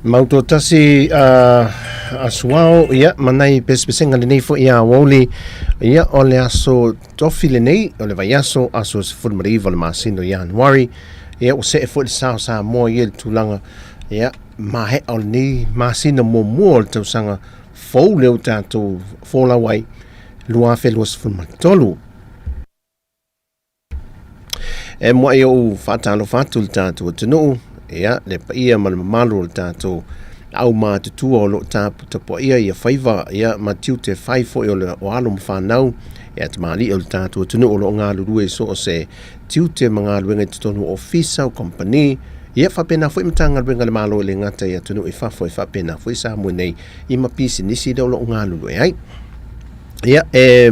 Mautoatasi a Suao, ia, ma nai pesepesega lenei foi ia aoauli, ia, o le aso tofi lenei, o le vaiaso, aso 19 o le masina o Ianuari, ia, ua see foi le sa o Samoa ia i le tulaga, ia, maea o lenei masina muamua o le tausaga fou lea ua tatou folau ai, 2023. E muai ou faatalofa atu i le tatou atunuu, ia, le paia ma le mamalu o le tatou aumatutua o lo o taputapuaia ia faiva, ia, ma tiute fai foi o, le, o alo ma fanau, ia, tamalii o le tatou atunuu o lo o galulue i so o se tiute ma galuega i totonu o ofisa, o kompani, ia, faapena foi Matagaluega a le Malo e le gata i atunuu i fafo, e faapena foi Samoa nei i ma pisinisi lea o lo o galulue ai. Ia, e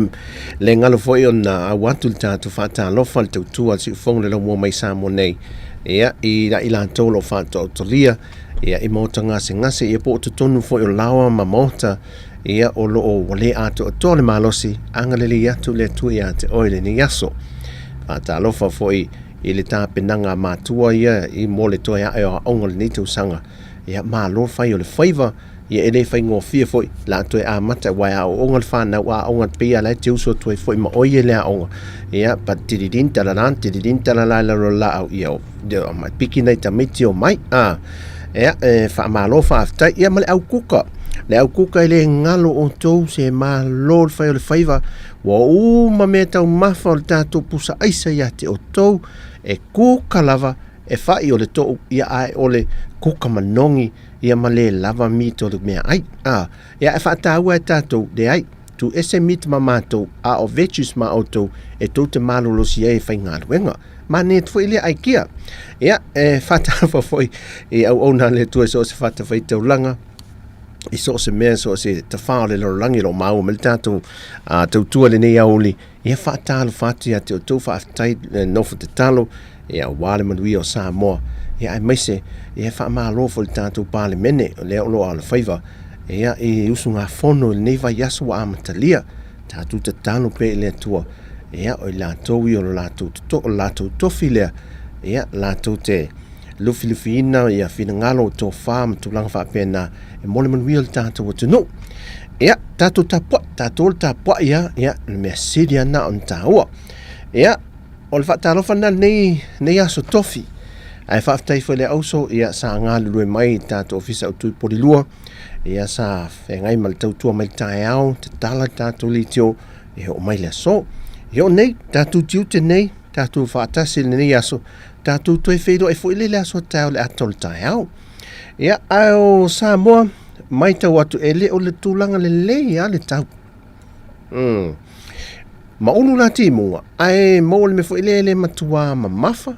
le galo foi ona au atu le tatou faatalofa le tautua a le siufogo le laumua mai Samoa nei, ia, i la i latou o lo o faataotolia, ia, i maota gasegase, ia, po o totonu foi o laoa ma maota, ia, o lo o ua le atoatoa le malosi, agalelei atu le Atua ia te oe i lenei aso. Faatalofa foi i le tapenaga a matua ia i mo le toe ae o aoga o lenei tausaga, ia, malo fai o le faiva, Ia e le faigofie foi la toe amata aua e aooga le fanau aoga pei lava la e te usu atu ai foi ma oe i le aoga. Ia pa tililin talalan tililin talala i lalo o le laau ia o mai piki nai tamaiti omai. A ia e faamalo faafetai ia ma le au kuka. Le au kuka e le galo outou se malo le fai o le faiva ua uma mea taumafa o le tatou pusa aisa ia te outou e kuka lava e fai o le tou ia ae o le kuka manogi ia ma le lava meat o le meaai. A, ia e faataua e tatou, leai, tuu ese meat ma matou, a o veggies ma outou e tou te malolosi ai e faigaluega. Manaia atu foi lea aikia. Ia, e faatalofa foi i auauna a le Atua i so o se fatafaitaulaga, i so o se mea, so o se tafā o le lalolagi o lo o maua mai le tatou tautua i lenei aoauli. Ia faatalofa atu ia te outou, faafetai le nofo tatalo, ia aua le manuia o Samoa, ia aemaise ia faamalo foi i le tatou Palemene o lea o lo o alofaiva ia i usugafono i lenei vaiaso ua amatalia. Tatou tatalo pea i le Atua, ia o i latou ia o le latou toto, o le latou tofi lea, ia latou te lufilufiina ia finagalo o tofa ma tulaga faapena e mo le manuia o le tatou atunuu. Ia, tatou tapuai, tatou le tapuai lava, ia, o le mea sili lava lena ona taua. Ia, o le faatalofa lena lenei, lenei aso tofi. Ae faafetai foi i le auso, ia, sa galulue mai i le tatou Ofisa Autu i Polilua, ia, sa feagai ma le tautua mai le taeao, tatala le tatou leitio, e oo mai le aso. Ia, o nei, tatou tiute nei, tatou faatasi i lenei aso, tatou toe feiloai foi le aso a taeao i le ata o le taeao. Ia, ae o Samoa, matau atu e le o le tulaga lelei lava le tau. Maulu la timuga, ae maua le mea foi lea e le matua mamafa.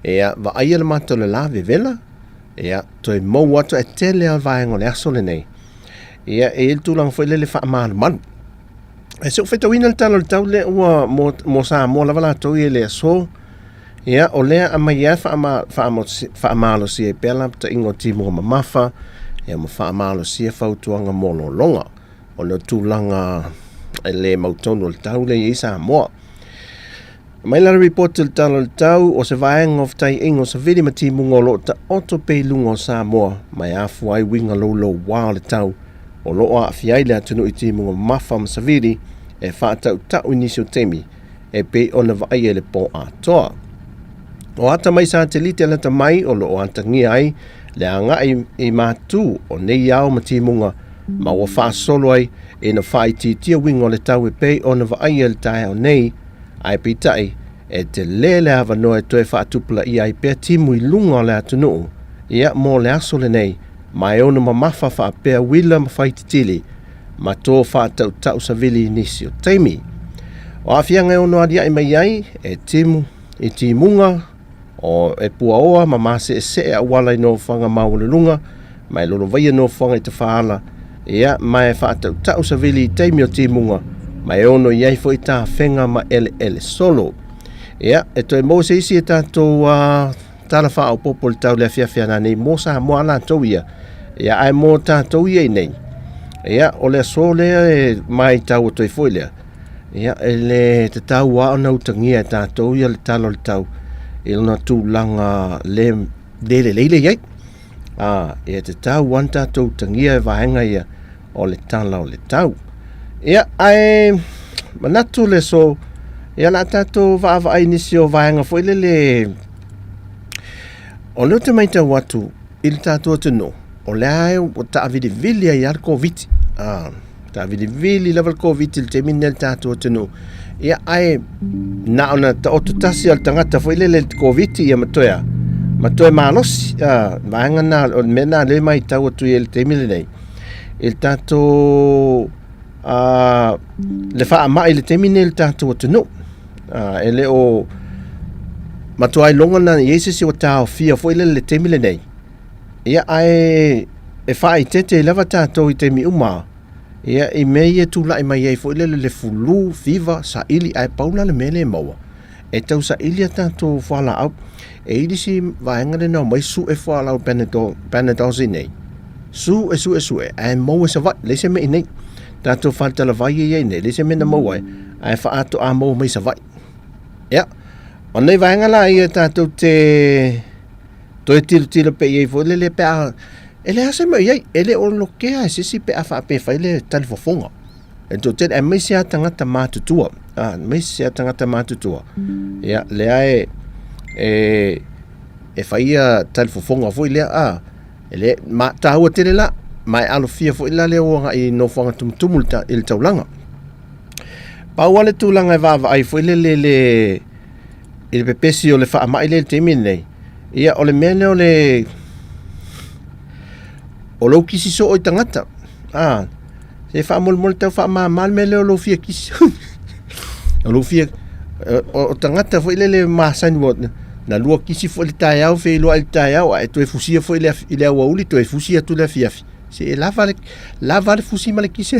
Ia, vaaia le mata o le la vevela, ia, toe maua atu ae tele lava vaega o le aso lenei. Ia, e i ai le tulaga foi lele faamalumalu. Ae se i ou faitauina le tala o le tau lea ua mo, mo Samoa lava latou ia i le aso. Ia, o lea aumai ai faamalosia ai pea lapataiga o timuga mamafa, ia ma faamalosia fautuaga mo lologa o le tulaga e le mautonu o le tau lea e i ai Samoa. Aumai la le ripoti o le Tala o le Tau, o se vaega o fetaiaiga o savili ma timuga o lo o taoto pea i luga o Samoa ma e afua ai uiga loulouā o le tau o lo o aafia ai le atunuu i timuga mamafa ma savili e faatautau i nisi o taimi e pei ona vaaia i le pō atoa. O ata mai satelite lata mai o lo o atagia ai le agai i matū o nei ao ma timuga ma ua faasolo ai ina faaitiitia uiga o le tau e pei ona vaaia i le taeao nei, ae peitai, e tele le avanoa e toe faatupulaia ai pea timu i luga o le atunuu, ia mo le aso lenei, ma e ono mamafa faapea uila ma faititili, ma tō faatautau savili i nisi o taimi. O aafiaga e ono aliae mai ai e timu i timuga o e puaoa ma maseesee auala i nofoaga maualuluga ma e lolovaia nofoaga i tafaala, ia, ma e faatautau savili i taimi o timuga, ma e ono i ai foi tafega ma eleele solo. Ia, e toe maua se isi e tatou tala faaopoopo i le tau le afiafi a nanei mo Samoa a latou ia, ia, ae mo tatou ia i nei, ia, o le aso lea e matau atu ai foi lea, ia, e le tatau lava ona utagia e tatou ia le tala o le tau i lona tulaga le, le lelei le i ai. A, e tatau lava ona tatou utagia vaega ia o le tala o le tau. Ia, ae manatu le aso, ia o le a tatou vaavaai i nisi o vaega foi lele o lea ou te matau atu i le tatou atunuu, o lea ua taavilivili ai lava le Koviti. A, taavilivili lava le Koviti i le taimi lenei i le tatou atunuu. Ia, ae na ona taoto tasi lava o le tagata foi lele i le Koviti ia ma toe a? Ma toe malosi. A, vaega na, o le mea lena o lea e matau atu i ai i le taimi lenei i le tatou le faamai i le taimi lenei i le tatou atunuu. E le o matua iloga na i ai se isi ua taofia foi lele i le taimi lenei. Ia ae e faaeteete lava tatou i taimi uma ia i mea ia e tulai mai ai foi lele le flu, fiva, saili ae pau la le mea lea e maua e tau saili a tatou fualaau. E i ai le isi vaega lea na omai sue fualaau Panadol, Panadol i inei, sue sue sue ae maua i Savaii, leai se mea i inei. Tatou faletalavai ia e i ai nei, leai se mea na maua ai, ae faatoa maua mai Savaii. Ia, o nei vaega la ia tatou te toe tilotilo pea i ai foi lele pe a e leai se mea o i ai, e le o lokea e se isi pe a faapea e fai le talifofoga. E toatele, aemaise lava tagata matutua, aemaise lava tagata matutua, ia, lea e, e, e fai ia talifofoga foi lea, a, e le, ma, taua tele la, ma e alofia foi la le o agai i nofoaga tumutumu i le taulaga. Pau lava le tulaga e vaavaai foi lele le, i le pepesi o le faamai lea i le taimi lenei, ia o le mea lea o le, o lou kisi soo i tagata, a, se faamolemole tau faamama le mea lea o lou fia kisi. O lou fia, o tagata foi lele masani ua, na lua kisi foi i le taeao, feiloai i le taeao, ae toe fusia foi i le aoauli, toe fusi atu i le afiafi. Se e lava le, lava le fusi ma le kisi,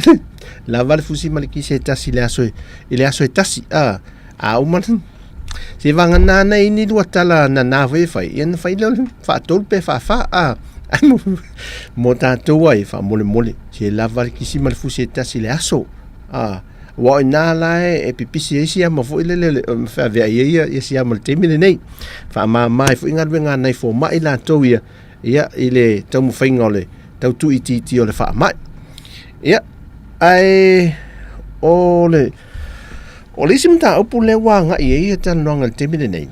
lava le fusi ma le kisi e tasi i le aso i le aso e tasi, a. A uma se vagana ana i ni lua tala nana foi e fai, ia na fai lea o le faatolu pe faafa, a. Ae mo, mo tatou ai, faamolemole, se lava le kisi ma le fusi e tasi i le aso, a. Aua o i ina la e pipisi ai siama foi lele, ma feaveai ai ia siama i le taimi lenei. Faamama ai foi galuega a nai fomai latou ia, ia, i le taumafaiga o le tau tuuitiitia o le faamai. Ia, ae o le O le isi mataupu lea ua agai i ai ia talanoaga i le taimi lenei,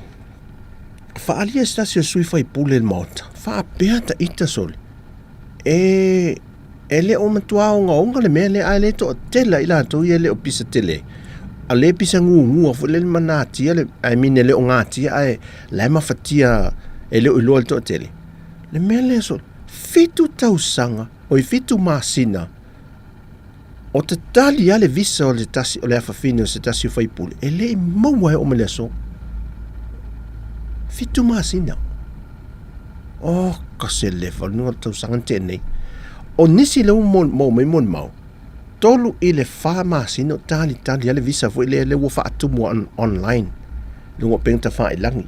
faaalia se tasi o sui faipule i le Maota, faapea ta ita sole, e, e le o matua ogaoga le mea lea, ae le toatele i latou ia e le o pisa tele. A le pisa gugua foi lele ma natia le, I mean e le o gatia ae la e mafatia e le o iloa e le toatele. Le mea lea sole, 7 tausaga, oi 7 masina, O tatali lava le visa o le tasi o le afafine o se tasi o faipule e le i maua e oo mai le aso. 7 masina. Oh, ka se lefa o le tausaga na tea nei. O nisi lea ua maua mai molimau, 3 i le 4 masina o talitali lava le visa foi lea lea ua faatumu online i luga o upega tafailagi.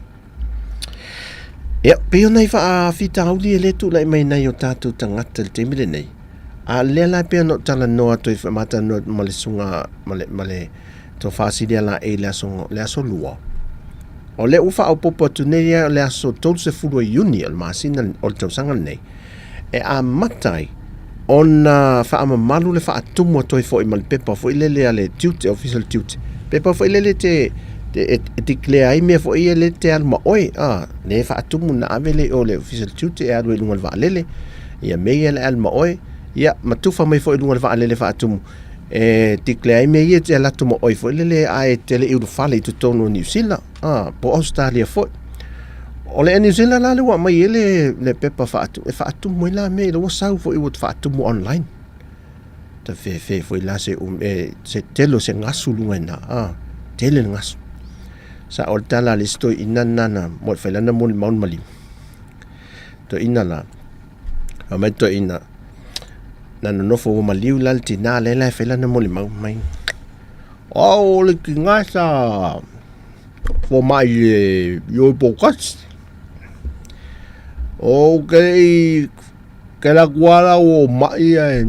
Ia, pei o nai faafitauli e le tulai mai nai o tatou tagata i le taimi lenei, a lea la pei ona ou talanoa atu ai, ma talanoa ma le susuga ma le, ma le Tofa Silia Laei i le aso, le aso Lua, o lea ua faaopoopo atu nei o le aso 30 o Iuni o le masina o le tausaga lenei, e amata ai ona faamamalu le faatumu atu ai foi ma le pepa foi lele a le tiute, ofisa o le tiute, pepa foi lele te, te e, e declare ai mea foi ia lea te alu ma oe, a, le faatumu na ave le o le ofisa o le tiute e alu ai i luga o le vaalele, ia mea ia le alu ma oe, ia ma tufa mai foi i luga o le vaalele faatumu, e declare ai mea ia te alu atu ma oe foi lele ae te le i ulufale i totonu o Niu Sila, a, po o Ausetalia foi. O le Air New Zealand la lea ua aumai ai le, le pepa faatu, e faatumu ai la mea ina ua sau foi ua faatumu online. Ta fefe foi la se um, e, se tele o se gasu luga ina, a, tele le gasu. Sa o le tala a le isi toeaina lena na mo e fai lana molimau le maliu. Toeaina la, fai mai le toeaina, na nonofo ua maliu la le tina lea la e fai lana molimau mai. O le tina sa fomai i o i Poutasi. Ou te le i kela atu lava la ua ou mai ae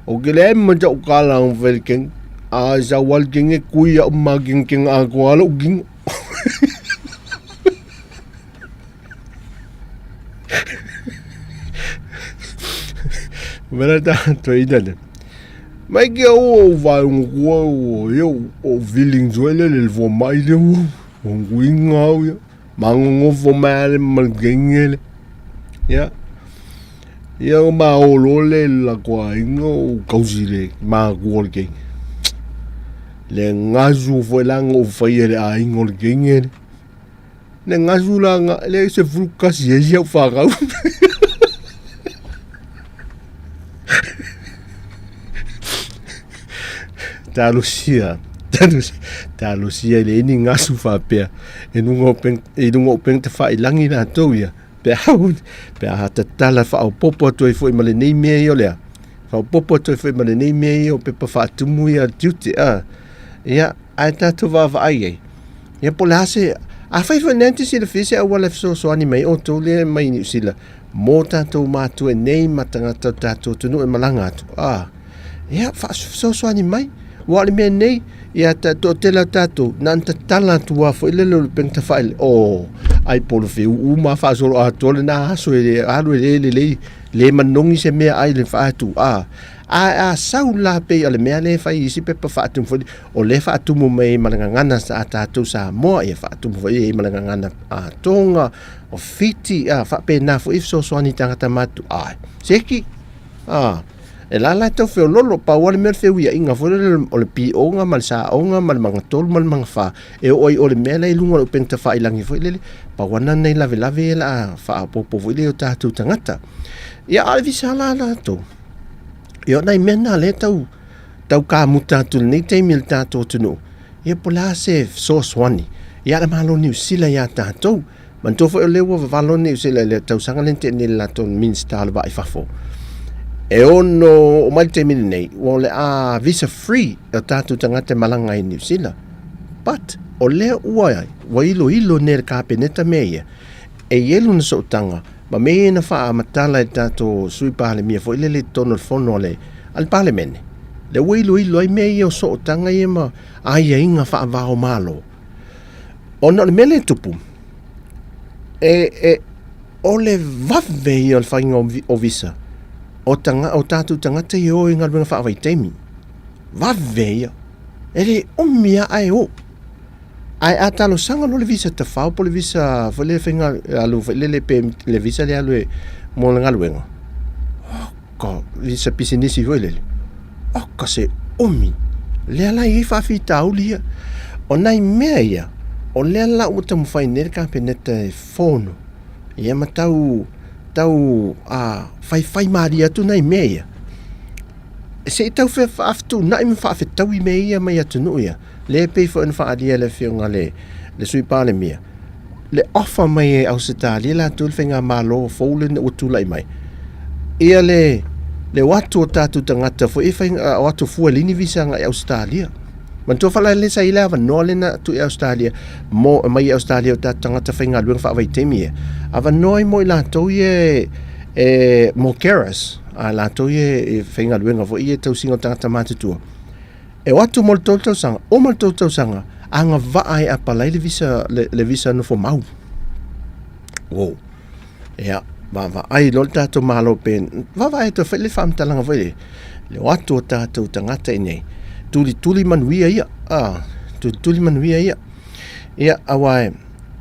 ou te leai ma sau tala na fai i le teine. A sau lava le teine tui au ma matenatena atoa lava lou tino. Mea la toeaina lea, mai ke au o vaeunga kua o ia o feelings foi lele le fomai lea ua uiga au ia magogofo mai lava le ma le genge lea. Ia, ia o maolo le latou aiga o tausi i le matua o le teine. Le gasu foi la na ou faia i le aiga o le teine lea. Le gasu la na, le 11 ai si au fanau. Talosia, talosia, talosia e leai ni gasu faapea i luga o upega, i luga o upega tafailagi latou ia. Pe a, pe a tatala faaopoopo atu ai foi ma lenei mea ia o le a? Faaopoopo atu ai foi ma lenei mea ia o pepa faatumu ia a le tiute, a. Ia, ae tatou vaavaai ai. Ia po o le a se... Afai foi o lena e te silafia se auala e fesoasoani mai ai outou lea mai Niu Sila mō tatou matua nei ma tagata o le tatou atunuu e malaga atu, a, ia, fesoasoani mai. Aua o le mea nei, ia toatele o tatou, na ona tatala atu lava foi lele o le upega tafailagi, o, ai po o le feuu ma faasolo atoa lena aso e le alu e le lelei, le manogi se meaai i le faatu, a, ae a sau la pei o le mea lea e fai i isi pepa faatumu foi, o lea e faatumu mai ai ma le gagana a tatou Samoa, ia faatumu foi ai ma le gagana a Tonga, o Fiti, a, faapena foi fesoasoani i tagata matutua, a, seki, a, e la la e tau feololo, pau lava le mea o le feuiaiga foi lele o le pioga ma le saoga ma le magatolu ma le magafa, e oo ai o le mea la e i luga o le upega tafailagi foi lele, pau lava lena o nai lavelave ia o le a faaopoopo foi lea i o tatou tagata. Ia, a o le visa la latou, ia o nai mea na lea e tau, tau kamuta atu i lenei taimi i le tatou atunuu, ia po o le a se fesoasoani ia a le Malo o Niu Sila ia tatou. Manatua foi o lea ua vavalo Niu Sila i le tausaga lea na tea nei i le latou Minisita o le Vaa i Fafo, e ono oo mai le taimi lenei ua o le a visa free o tatou tagata e malaga ai i Niu Sila. But o lea ua ua iloilo nei e le Kapeneta mea ia, e i ai lona sootaga ma mea ia na faamatala e le tatou Sui Palemia foi lele i totonu o le fono a le a le Palemene, lea ua iloilo ai mea ia o sootaga ia ma aiaiga faava o Malo. Ona o le mea lea e tupu, e, e, o le vave ia o le faiga o visa o, tanga, o tatou tagata ia e o i galuega faavaitaimi. Vave ia. E le umi lava ae o. Ae a talosaga loa le visa tafao po o le visa foi lele faiga alu foi lele pe le visa lea alu e mo le galuega. Oh, ka visa pisinisi foi lele. Oka se umi, lea la e i ai faafitauli ia. O nai mea ia, o lea la ua taumafai nei le Kapeneta e fono, ia ma tau, tau a, faifai malie atu nai mea ia. Se i tau faafetuunai ma faafetaui mea ia mai atunuu ia, lea e pei foi ona faaalia e le Afioga i le, le Sui Palemia, le offer mai e Ausetalia latou le faigamalo fou lena ua tulai mai, ia le le o atu o tatou tagata foi e fai o atu fua e leai ni visa agai Ausetalia. Manatua fa la le sa i le avanoa lena atu i Ausetalia mo mai i Ausetalia o tatou tagata faigaluega faavaitaimi ia. Avanoa ai mo i latou ia e, e mo carers, a latou ia e faigaluega foi ia tausiga o tagata matutua. E o atu mo le tolu tausaga, uma le tolu tausaga, agavaa e apalai le visa, le, le visa nofo mau. Wow. Ia, vaavaai loa le tatou Malo pe, vaavaai atu foi le faamatalaga foi le, le o atu o tatou tagata i nei, tulituli manuia ia, ah, tulituli manuia ia. Ia, aua e,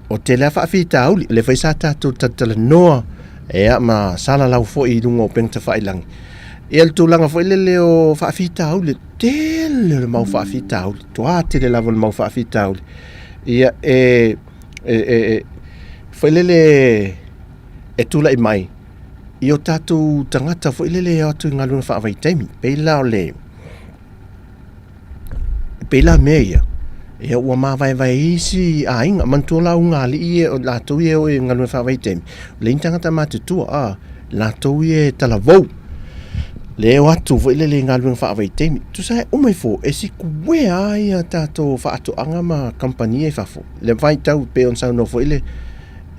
o tele lava faafitauli, o lea foi sa tatou talatalanoa, ia, ma salalau foi i luga o upega tafailagi. Ia le tulaga foi lele o faafitauli, tele o le mau faafitauli, toa tele lava o le mau faafitauli. Ia e, e, e, e foi lele e tulai mai i o tatou tagata foi lele e o atu i galuega faavaitaimi. Pei la o le, E pei la mea ia, ia ua mavaevae ai isi aiga. Manatua la ulugalii ia, o latou ia e o i galuega faavaitaimi, leai ni tagata matutua, a, latou ia e talavou, lea e o atu foi lele i galuega faavaitaimi. Tusa e uma ifo, e sikuea lava ia tatou faatoaga ma kamupani ia i fafo. Le vaitau e pei ona saunoa foi le,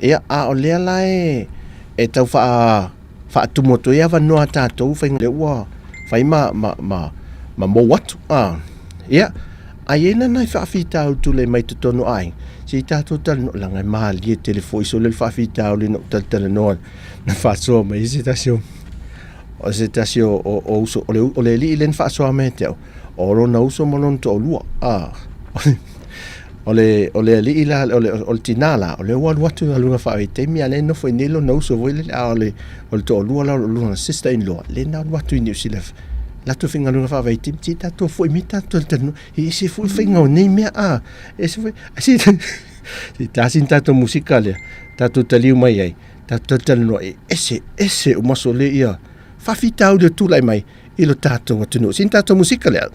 ia, a o lea la e, e tau faa faatumu atu ai avanoa a tatou faiga lea ua fai ma, ma, ma, ma mou atu. Ah, ia, a i ai la nai faafitauli tulai mai totonu o aiga, se i tatou talanoa, leaga e malie tele foi sole le faafitauli na ou talatalanoa na faasoa mai ai se tasi o, O se tasi o, o, o uso, o le, o le alii lea na faasoa mai ia te au, o lona uso ma lona toalua. Ah, o le, o le alii la, o le, o le tinā la, o lea ua alu atu i galuega faavaitaimi, a o lea e nofo i inei lona uso foi lele, a o le, o le toalua la, o lona sister in law, lea na alu atu i Niu Sila, latou faigaluega faavaitaimi, se i tatou foi mai tatou talanoa, e ese foi le faiga o nei mea, a, ese foi, se, se tasi ni tatou musika lea, tatou taliu mai ai, tatou talanoa, e ese, ese uma sole ia faafitauli o tulai mai i lo tatou atunuu. Sina tatou musika lea.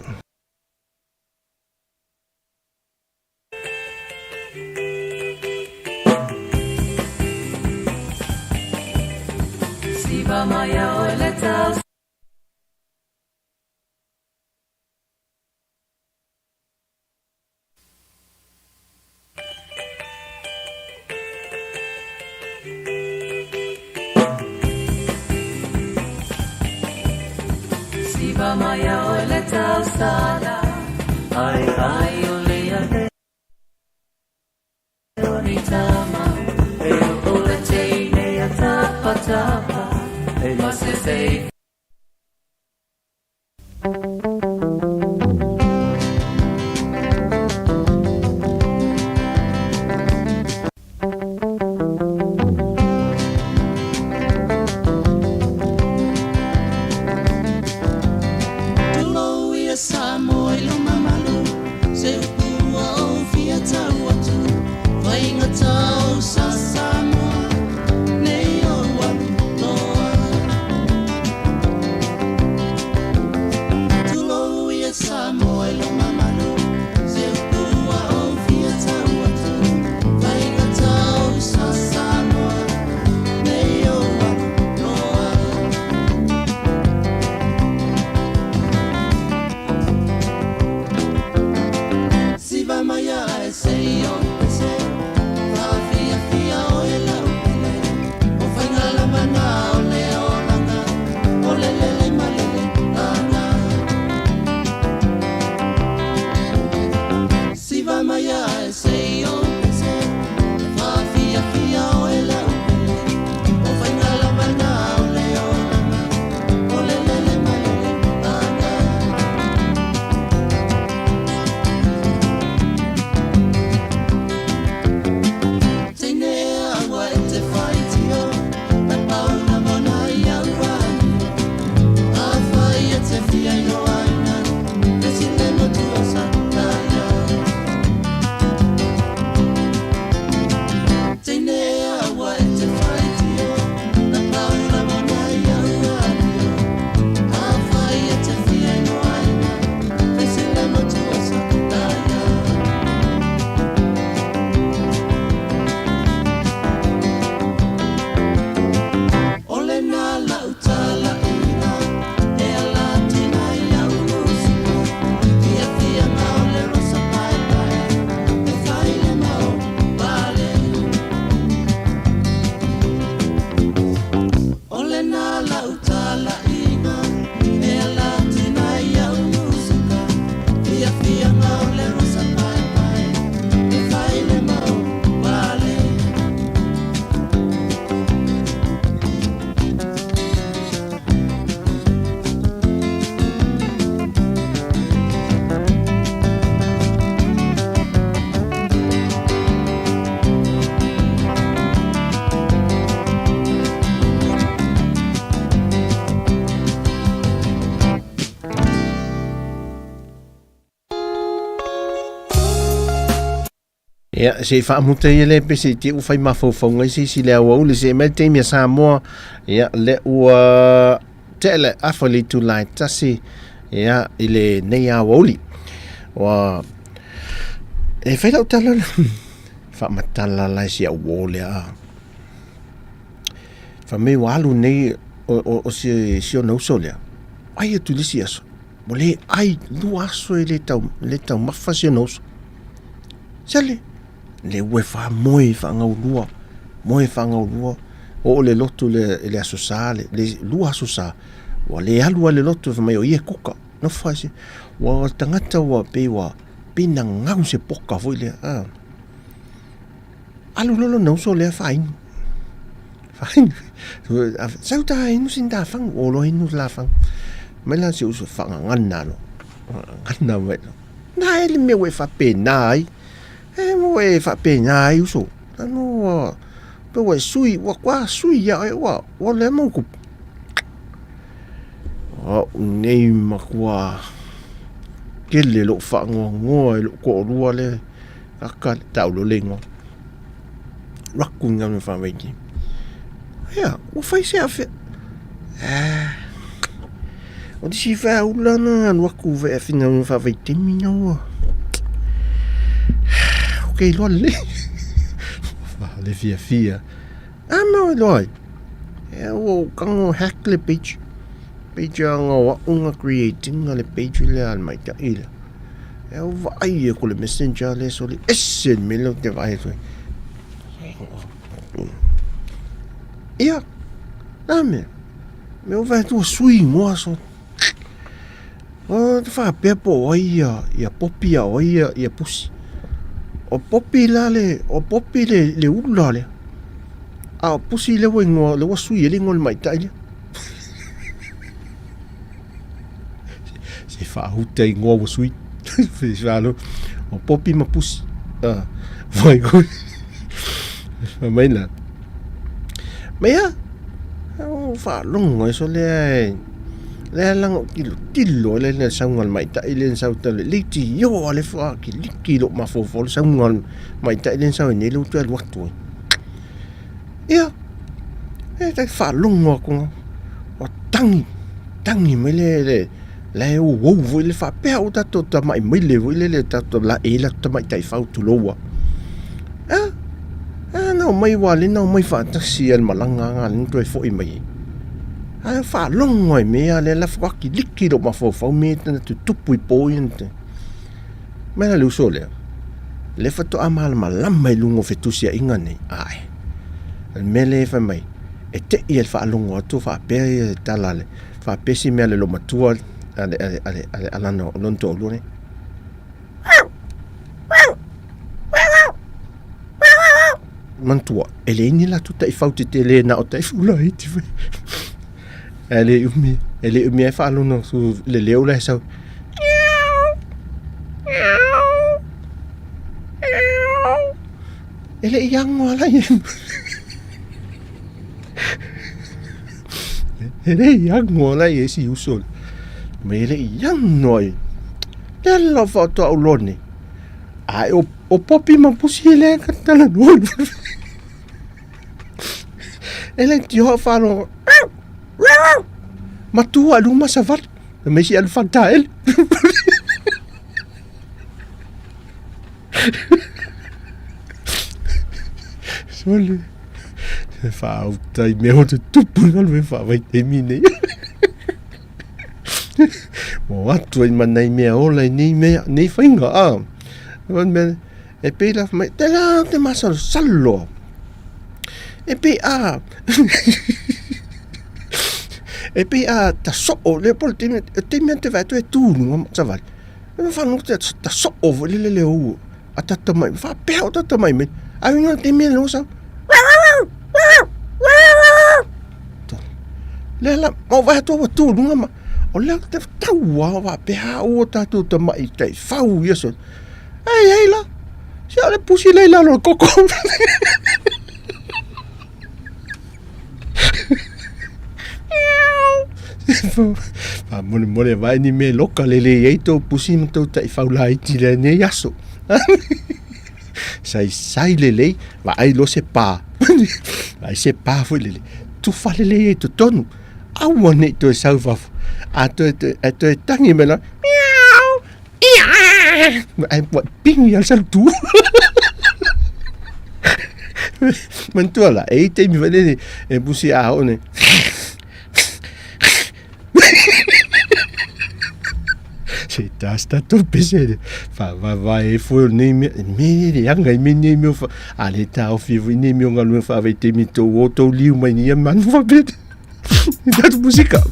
Tulou ia Samoa i luma malu, Se upu ua ou fia tau atu, Faigata ou sa Samoa, Nei ou alu loa. Tulou ia Samoa i luma malu, Se upu ua ou fia tau atu, Faigata ou sa Samoa, Nei ou alu loa. Siva mai ae se i ou pese, Faafiafia oe lau pele, O faiga lava na o le olaga, O le lele ma le lelana. Siva mai ae se i ou pese, Faafiafia oe lau pele, O faiga lava na o le olaga, O le lele ma le lelana. Teine aua e te whaitio, E pauna mona i au anio, A whai e te whia i roaina, E tile motu o Sataia. Teine aua e te whaitio, E pauna mona i au anio, A whai e te whia i roaina, E tile motu o Sataia. O lena lau talaiga, E ala atu mai au musika, Fiafiaga o le rosa paepae, E fai le mau pale. O lena lau talaiga, E ala atu mai au musika, Fiafiaga o le rosa paepae, E fai le mau pale. Ia, se i faamuta ia le pese i te ua fai mafaufauga i se isi le aoauli se i mai le taimi a Samoa, ia, le ua tea le afa le itula e tasi, ia, i lenei aoauli. Ua, e fai lau tala, faamatala la i si au uō lea. Fai mai ua alu nei o, o, o si, si ona uso lea, ai atu i le isi aso, Ua le ai lua aso e le tau, le taumafa si ona uso. Sele, le ua e faamoe i faagaulua, moe faagaulua, oo le lotu le, le aso sa, le, le lua aso sa, ua le alu a le lotu, fai mai o ia e kuka, nofo ai se, ua tagata ua pei ua, pei na gau se poka foi lea, ah. Alu loa lona uso lea faainu. Sau ta inu sin ta fangu o lo inu la fangu. Mai la si uso whangangana lo. Ngana mai lo. Nā e le mea ua e faapena ai. E mo e faapena ai uso. Ano ua pe ua e sui ua kua sui ia oe ua ua le mau ku. Au nei makua kele lou faangoangoa i lou toalua le kaka le tau lo le igoa. Raku i ngā whāwaiki. Ia, ua whai se awhea. Ah. O te si whea ula na alu aku whea whina ngā whāwaitemi na ua. Ok, loa le. Le fia fia. Ah, mau e loa ai. Ea ua o kango hack le page. Page a ngā o aunga creating le page le al mai ta ila. Ea ua vaai e ko le messenger le soli ese le mea lea ou te vaai atu ai. Ia, na mea. Mea o vaai atu ua sui ngoa so. O te whakapea po o ai ia, ia popi a o ai ia, ia pusi. O popi la le, o popi le, le ula lea. A o pusi le ua ingoa, le ua sui e le ingoa le maitai lea. Se whaahuta ingoa ua sui. Se whaalo, o popi ma pusi. Ah, vai koe. Mai la. Mai ia, o whaalongo e so lea e, lea langa o tilo tilo le le saunga le maitai le sau tale le ti yo ale fa ki liki lo mafofo le saunga le maitai le sau nei le utu alu atu ai. Ia, e tai faalogo atu nga, ua tagi, tagi mai le le la e ouou foi le faapea ua tatou tamai maile foi lele tatou la e la tamaitai fau tulou a. A, a na omai ua le na omai faatasi ia le malaga nga le na toe foi mai ai. Ae faalogo ai mea lea la faatoa kiliki lou mafaufau mea ia na tutupu i po ia na Mai la le uso lea, lea faatoa malamalama i luga o fetusiaiga nei, ae, o le mea lea e fai mai, e te i le faalogo atu faapea ia le tala a le, faapea si mea a le loomatua a le, a le, a le, a le, a lana, lona toalua nei. Manatua, e leai ni latou taifau tetele na o taifau laiti foi. E le umi, e le umi ai faalogo atu le leo la e sau. E le i ago ala ia. E le i ago ala ia si uso. Me e le i ago ai. Le la faatoa ou loa nei. Ae o, o popi ma pusi e le ka talanoa. E le tio whalo. Matua alu ma savali. E me si alu whataele. Sole. Se whaauta i mea o te tupu nga lue whaavaitemi nei. Mo atu ai ma nei mea ola i nei mea, nei whainga, a. Mea, e pei la mai, te la te masalosalo. E pei a, e pei a ta soo, le po le taimi, e taimi ane te vaai atu e tu i luga ma savali. E whanau te ta soo foi le lele ou a tata mai, whapea o tata mai me. Ai ngā te mea leo sau. Le la, o vai atu ua tū lunga ma, o lea te taua o whapea o tātou ta mai tai whau ia so. Ei, ei la, si o le pusi lei lalo le koko. Faamolemole vaai ni mea loka lelei ai tou pusi ma tou taifau laiti i lenei aso. Saisai lelei, vaai loa se pa. Vaai se pa foi lele. Tufa lelei ai totonu. Aua ne i toe sau fafo. A toe, toe, a toe tangi mai loa. Miau! Ai ua pigi ai sau tu. Manatua la, e i taimi foi lele e pusi a oo nei. Se tas tatou pese le faavaevae ai foi o lenei mea, me e leaga i mea nei mea o fa, a le taofi ai foi nei mea o galuega faavaitaimi tou o tou liu mai nei ia manu faapea. Tatou musika.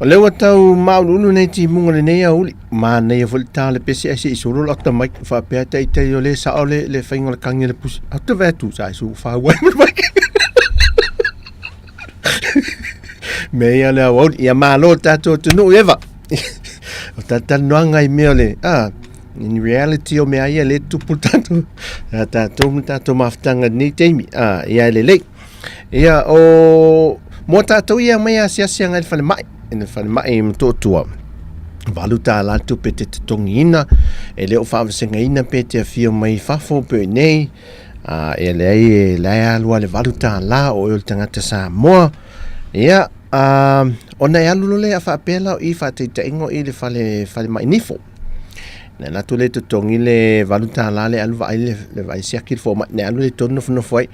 O lea ua tau māuluulu nei timuga lenei aoauli. Manaia foi le ta o le pese ae se i solo lau tamai faapea taitai o lea e sao le, le faiga o le kagi a le pusi. Ae ou te vaai atu sa e suu fau ai ma le maiki. Mea ia o le aoauli. Ia malo le tatou atunuu Eva. O talatalanoaga i mea o le, ah, in reality o mea ia lea e tupu le tatou, a tatou ma tatou mafutaga i lenei taimi. Ah, ia e lelei. Ia, o, mo tatou ia mai asiasi agai i le falemai, i le falemai i Motootua. $8 le tupe e te totogiina, e le o faavasegaina pe te afio mai fafo pe i nei, a, e leai, e leai alu lava le $8 o oe o le tagata Samoa. Ia, a, ona e alu loa lea faapea la o i faataitaiga o i le fale, falemai nifo. Na alu atu lea totogi le $8 le alu vaai le, le vaai siaki le fomai, na alu lea i totonu nofonofo ai.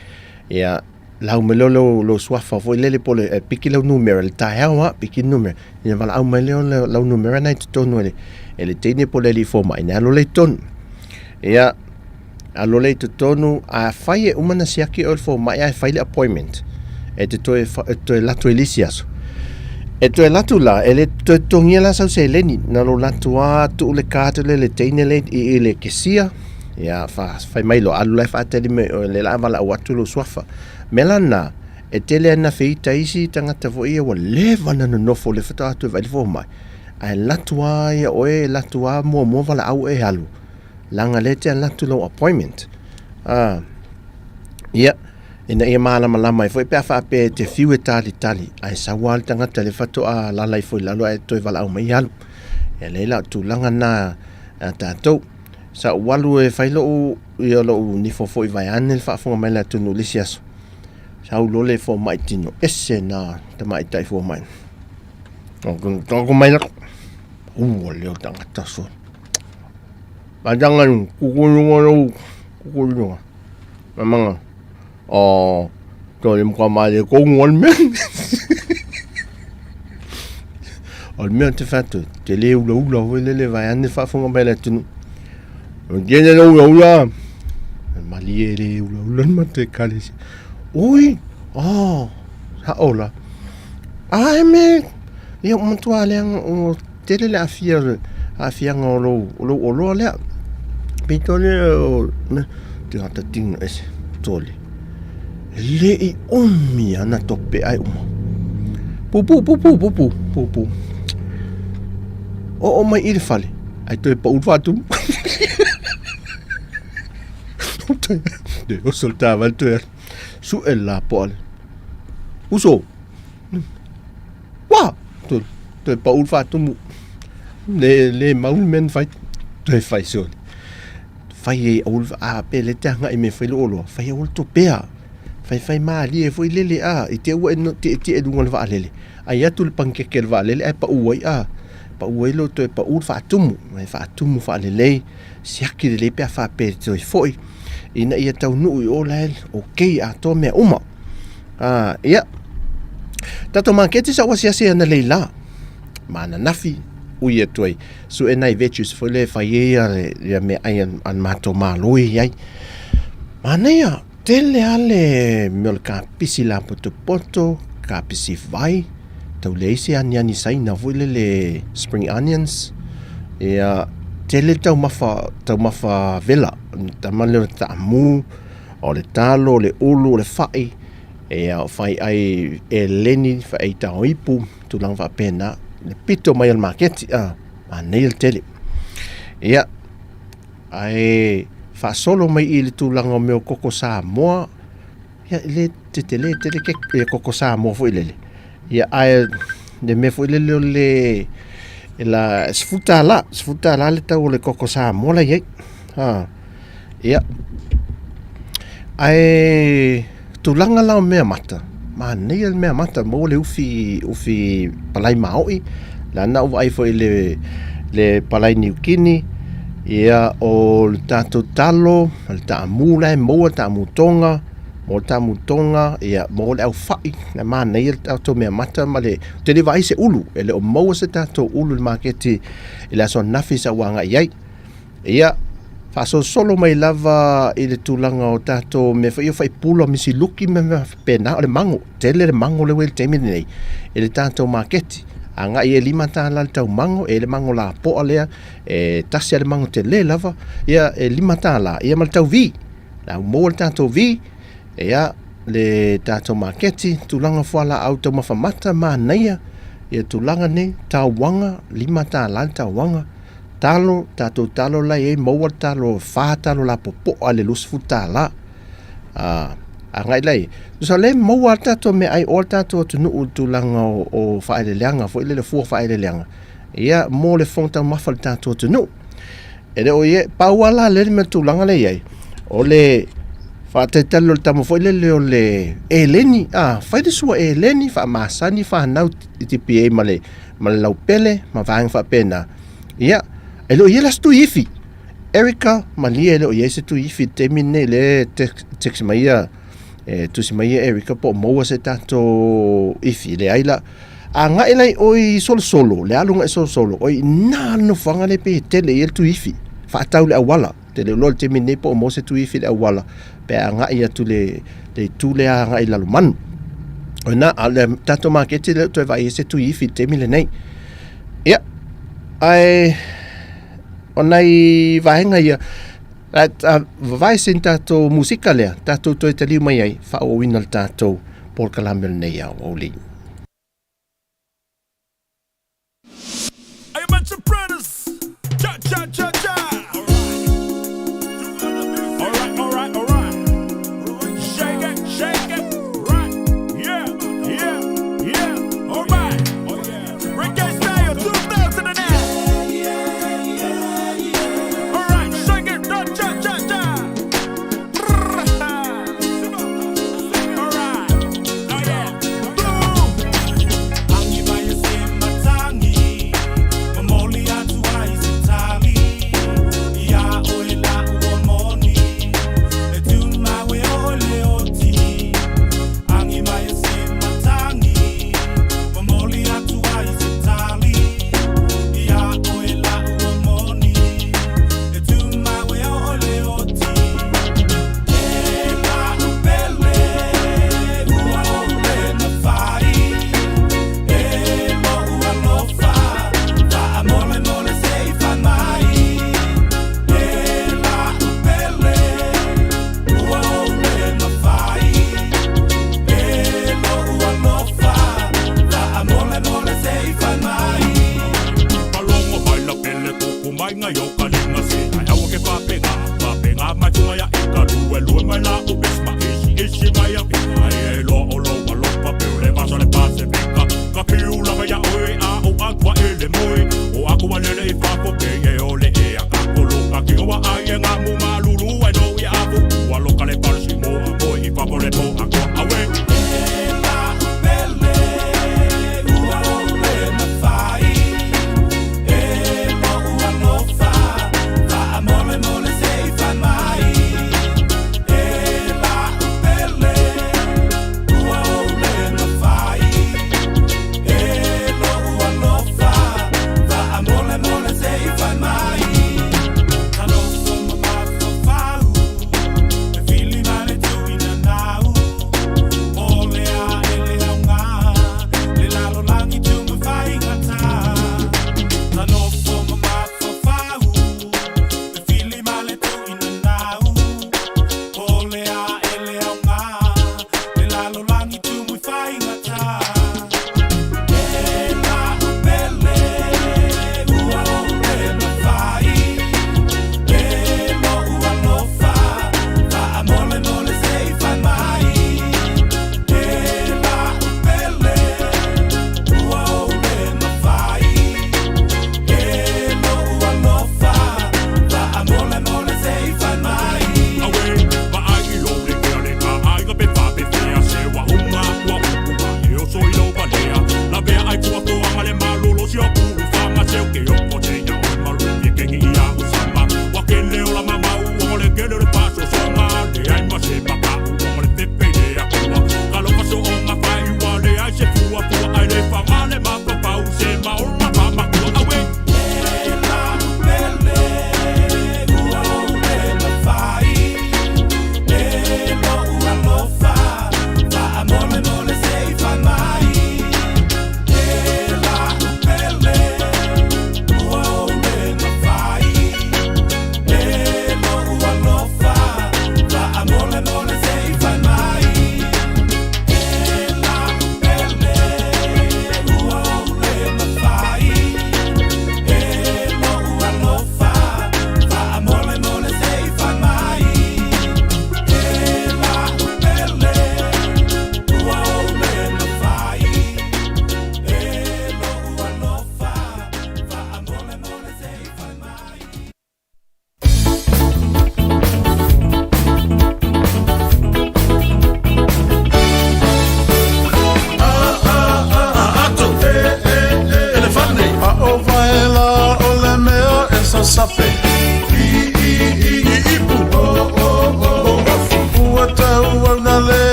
Ia, lau mai lea o lou, lou suafa foi lele po o le, e piki lau numera i le taeao lava, piki le numera, ia valaau mai lea o lau numera lena i totonu e le, e le teine po o le alii fomai, ona e alu lea i totonu. Ia, alu lea i totonu, afai e uma ona siaki oe e le fomai ae fai le appointment, e te toe, e toe alu atu ai i le isi aso. E toe alu atu la, e le toe totogia la sau seleni, na o lou alu atu lava tuu le card lea i le teine lea i le kesia, Ia, fai mai loa, alu la e faatali mai oe, o lea o le a valaau atu lou suafa. O le mea la lena, e tele lava ina feita isi tagata foi ia ua leva ona nonofo lea faatoa atu e vaai le fomai, ae alu atu lava ia oe, alu atu lava muamua valaau oe e alu, leaga o lea e te alu atu i lou appointment. Ia, ina ia malamalama ai foi pe a faapea e te fiu e talitali, ae sau lava le tagata lea faatoa alaala ifo i lalo ae toe valaau mai e alu. Ia leai la o le tulaga lena a tatou. Sa ou alu e fai lou, ia lou nifo foi vaeane le faafofoga mai a le atunuu i le isi aso. Sau loa le fomai tino ese na tamaitai fomai. Toko mai la, ua leo tagata sole. Matanga nu, kukulunga lou, kukulunga. Mamanga, o, tole mka male kongu o le mea. O le mea te whatu, te le ula ula hoi lele vai ane whaafonga mai le atunu. O kene le ula ula, mali e le ula ula ni mate kalesi. Oi, oh, ha ola. Ai me, ia matua leaga o tele le aafia aafiaga o lou o lou oloa lea. Pito lea o tagata tino ese tole. E le i umi ana tope ai uma. Pupu pupu pupu pupu. Oo mai i le fale ai toe pau le faatumu. Le oso le taavale toe alu. Sue le lapoa le. Uso. Wā! Toe, toe pau le faatumu. Le, le mau le mea na fai. Toe fai sole. Fai e aua le, a pe le te agai me fai le oloa, fai aua le topea. Fai fai malie foi lele a, i te ua e no tietie i luga o le vaalele. Ai atu le panikeke o le vaalele ae pau ai a. Pau ai lo toe pau le faatumu. Mai faatumu faalelei, siaki lelei pe a faapea e toe foi. Ina ia taunuu i o la e okay atoa mea uma. Ah, ia. Tatou maketi sa ua asiasi analeila la. Ma ananafi ui atu ai. Sue nai veggies foi lea e fai ai ia, ia meaai a, a le matou malo e i ai. Manaia, tele lava le mea o le kapisi lapotopoto, kapisi vai, tau leai se aniani Saina foi lele spring onions. Ia, tele taumafa, taumafa vela, tama lea o le taamu, O le talo, o le ulu, o le fai, ia, o faiʻai eleni, faiʻai taoipu, tulaga faapena, le pito mai o le maketi, a, manaia le tele. Ia, ae faasolo mai i le tulaga o mea o koko Samoa, ia, e le tetele tele ke, ia koko Samoa foi lele, ia, ae le mea foi lele o le, e la, $10, $10 le tau o le koko Samoa la e i ai. A, Ia, ae tulaga la o mea mata, manaia le mea mata, maua le ufi, ufi palai maoi, lana ua vaai foi i le, le palai niukini, ia o le tatou talo, o le taamu la e maua, le taamu toga, maua le taamu toga, ia maua le aufai, le manaia le tatou mea mata ma le, ou te le vaai i se ulu, e le o maua se tatou ulu i le maketi i le aso ananafi sa ou agai ai. Ia, faasolosolo mai lava i le tulaga o tatou mea foi ia faipula, misiluki ma mea faapena, o le mago, tele le mago lea ua i le taimi lenei i le tatou maketi. Agai e $5 le tau mago, e le mago lapoa lea, e tasi a le mago tele lava, ia e $5, ia ma le tau vi. La ua maua le tatou vi, ia le tatou maketi, tulaga fualaau taumafa mata, manaia, ia tulaga nei, tauaga, $5 le tauaga, talo, tatou talo la e i ai, maua le talo, fa talo lapopoa i le $20. A, agai la i, tusa o lea e maua lava le tatou meaai o le tatou atunuu i le tulaga o, o faaeleeleaga foi lele, fua faaeleeleaga, ia mo le fofoga taumafa o le tatou atunuu. E le o i ai, pau lava la lea le mea tulaga lea e i ai, o le faatalitali o le tama foi lele o le eleni, a, fai le sua eleni, faamasani fanau i tipi ai ma le, ma le laupele ma vaega faapena. Ia, e le o i ai la se tui ifi. Erica, malie e le o i ai se tui ifi i le taimi lenei, lea e text mai ia, e tusi mai ia Erica po o maua se tatou ifi, leai la. Agai la i o i Solosolo, le alu agai i Solosolo, o i ina le nofoaga lea pei e tele i ai le tuiifi, faatau i le auala. Ou te le iloa i le taimi nei po o maua se tuiifi i le auala pe a agai atu i le, le itu lea agai i Lalomanu. O ina, a o le tatou maketi le o toe vaai ai se tuiifi i le taimi lenei. Ia, ae o nai vaega ia, a vavae sin tatou musika lea, tatou toe taliu mai ai, faaauauina le tatou polokalame o lenei aoauli.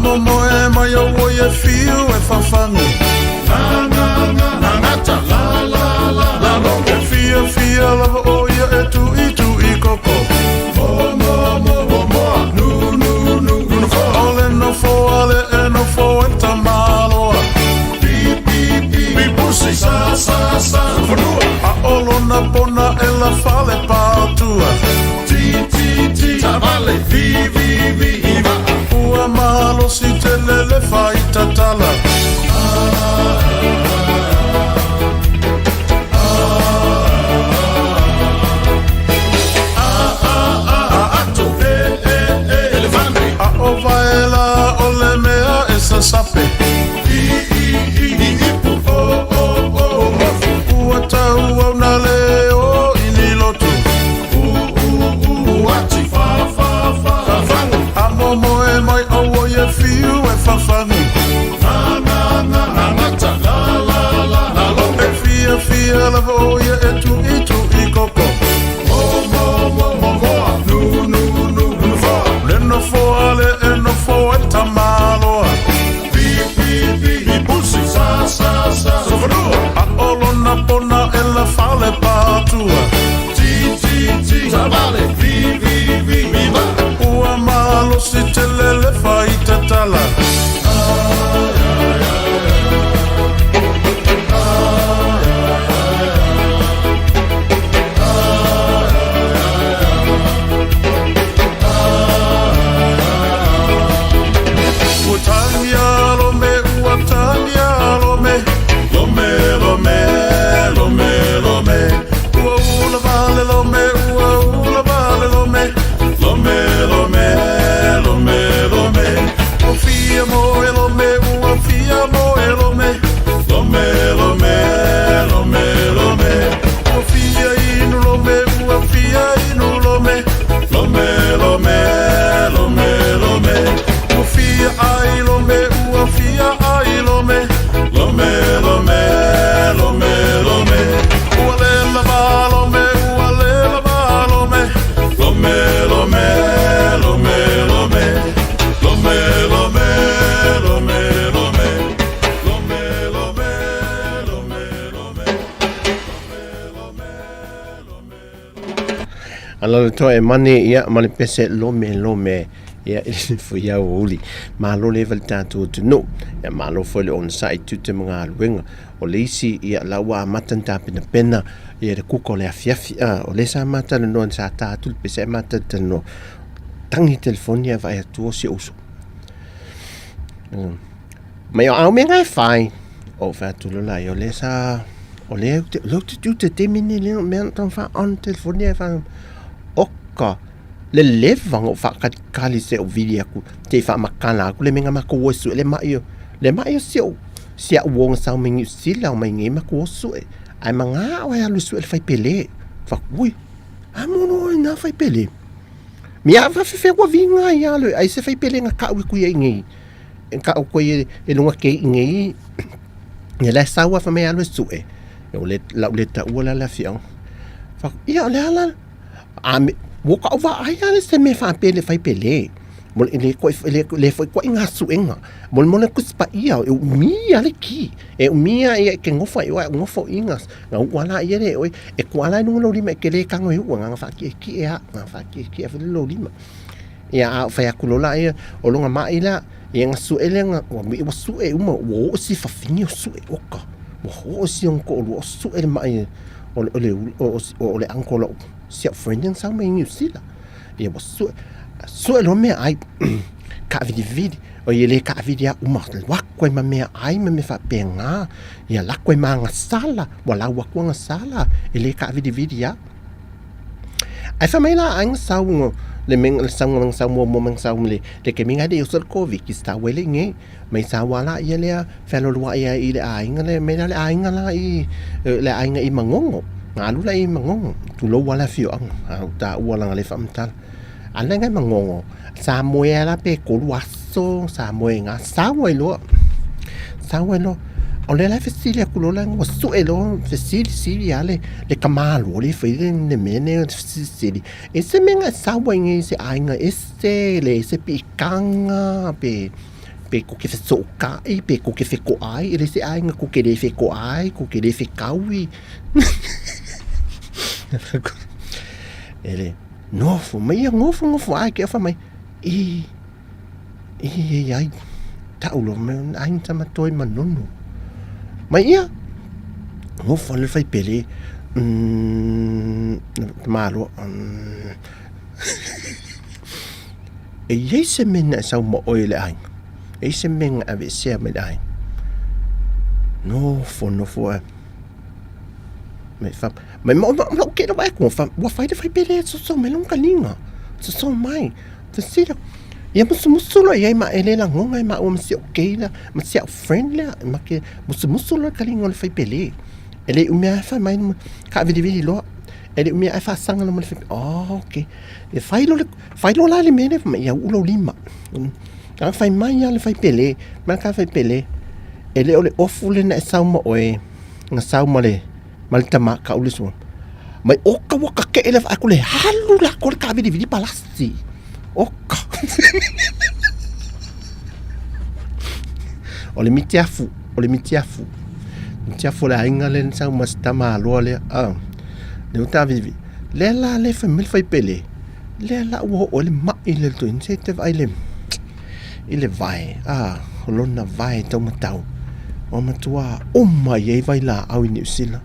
momoe mai au e fiu e fafagu. La la la la gata la la la la lo. E fia fia lava o ia e tui tui koko. Mo mo mo mo mo nu nu nu nu no. O le nofo ale e nofo e tamaloa. Pi pi pi pi pusi sa sa sa fanua. A o lona pona e la fale patua. Ti ti ti tavale vi vi vi i vaa. Ua malosi tele le fai tatala. A o vaela o le mea e sasape. I i i i ipu o o o mafu. Ua tau au na le o i ni lotu. U u u ati fa fa fa fafagu. A momoe mai au e fiu e fafagu. Na na na na gata la la la la lo. E fia fia lava o ia e tui tui koko. Mo mo mo mo moa nu nu nu nu fa. Le nofo ale e nofo e tamaloa. Pi pi pi i pusi sa sa sa sofanua. A o lona pona e la fale patua. Ti ti ti tavale vi vi vi vi va. Ua malosi tele le fai tatala. Ua tagia lome, ua tagia lome. Lome, lome, lome, lome. Ua ula vale lome, ua ula vale lome. Lome, lome, lome, lome. Ua fia moe lome, ua fia moe lome. Lome, lome, lome, lome. Ua fia inu lome, ua fia inu lome. Lome, lome, lome, lome. Ua fia ai lome, ua fia ai lome. Lome, lome, lome, lome. Ua le lava lome, ua le lava lome. Lome, lome, lome, lome. Lome, lome, lome, lome. Lome, lome, lome, lome. Alalo toa e mane ia ma le pese lome lome ia i le foi au uli. Malo leva le tatou atunuu. Ia malo foi le onosai tiute ma galuega. O le isi ia la ua amata ona tapenapena ia le kuka o le afiafi. A o lea sa ma talanoa sa ta atu le pese ae ma talatalanoa. Tagi telefoni ae vaai atu o si ou uso. Mai o au mea e fai. Ou fai atu loa laia o lea sa o lea ou te o lea ou te tu te taimi lenei lea mea na taumafai on telefoni ae fai oka le leva ona ou faakalikali se i ou vili atu se i faamatala atu le mea na matou o e sue le mai o le mai o si ou si au uo na sau mai Niu Sila omai nei matou o sue ae manao e alu e sue le faipele. Fai atu, ui a mo no ina faipele. Mea faafefea ua viga ai lava le ai se faipele na kau atu ia i nei. E kau atu ai e luga ke i nei. Ia la e sau lava fai mai e alu e sue. O le lau le taua la le afioaga. Fai atu, ia o le a la? A me, ua kau vaai lava le se mea faapele faipele. Mo le le koe le le foi koe ngā suega. Mo le mo le Tusi Paia e umi lava le ki. E umi lava ia e ke gofa i oe a gofa i ngā ngā uʻu ala ia le oe e kuala ai luga o lou lima e ke le tago e uʻu ngā whaakiekie a ngā whaakiekie a lou lima. Ia a o whai aku lola ia o longa mai la ia ngā sue le ngā ua mi ua sue uma ua oo si whawhini o sue oka. Ua oo si ong ko ua sue le mai o le o le o o le uncle o si au friend yang sau mai New Zealand. Ia ua sue sue loa mea ai kaawiliwili o ia le kaawili a uma lako ai ma mea ai ma mea faapena ia lako ai ma agasala ua lau atu agasala e le kaawiliwili a. Ae fai mai la aiga sau le mea le sau le sau muamua mai sau le le kemiga le uso le Koviti sau ai le igei mai sau lava laia lea fealoaloai ai i le aiga lea mai la le aiga la i le aiga i Magogo na alu la i Magogo tulou lava le afioaga a o taua leaga le faamatala a lea i Magogo sa moe ai la pe tolu aso sa moe ai ina sau ai loa sau ai loa o lea la e fesili atu loa la ua sue loa fesilisili lava le le tamāloa lea e fai le mea lenei fesilisili e se mea na e sau ai nei i se aiga ese le se piitaga pe. Pe ko ke fesootai, pe ko ke fekoai, e le se aiga ko ke le fekoai, ko ke le fekaui. E le nofo mai ia gofo gofo ae ke ofa mai i i i ai tau lo me ai tama toi manono. Mai ia gofo le fai pele malo E i ai se mea na e sau ma oe i le aiga? E i ai se mea na aveesea mai le aiga? Nofo, nofo e. Mai fa, mai ma ma ma ke lava ko fa, ua fai le fai pele so so mai longa linga. So so mai. Te sila. Ia musu musu lo iai ma ele la ngonga ma ua ma si okay la, ma si au friend la, ma ke musu musu lo ka linga le fai pele. Ele umea fa mai ka vili vili loa. Ele umea fa sanga lo ma le fai. Oh, okay. E fai lo le fai lo la le mea lea fai mai ia uu lou lima. A fai mai a le fai pele, ma ka fai pele. E le o le ofu le na e sau ma oe, na sau ma le ma le tama ka ule sua. Mai oka waka ke ele fa le halu la ko le ka vili vili palasi. Oka. O le mitiafu, o le mitiafu. Mitiafu le aiga le na sau ma se tama aloa lea. Ah. Le uta vivi. Lea la le fai mai le faipele, lea la ua oo ai le ma'i le toeaina, se te vaai le i le vae, a, o lona vae taumatau, ua matua uma i ai vailaau i Niu Sila,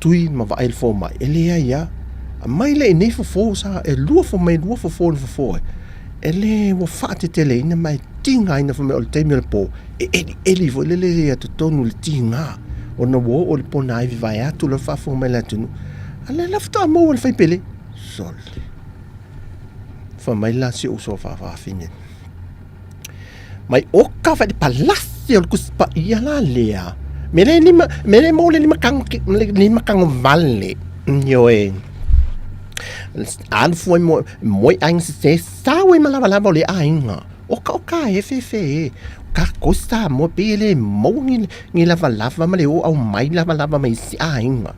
tui ma vaai le fomai, e leai lava. Aumai lea i nei fofo sa, e lua fai mai lua fofo na fofo ai, e le ua faateteleina ma e tigaina fai mai o le taimi o le po, e elieli foi lele ia totonu i le tiga ona ua oo i le ponaivi vaeatu le faafofoga mai le atunuu a lea la faatoa maua le faipele sole fai mai la si ou uso faafafine mai oka fai le palasi o le Tusi Paia la lea me le lima me le maua le lima tago le lima tago vale ioe alu fua i moe aiga sese sau ai ma lavalava o le aiga Oka oka e fefe e. Ka ko Samoa pe le maua ni ni lava lava ma le o au mai lava lava mai si aiga.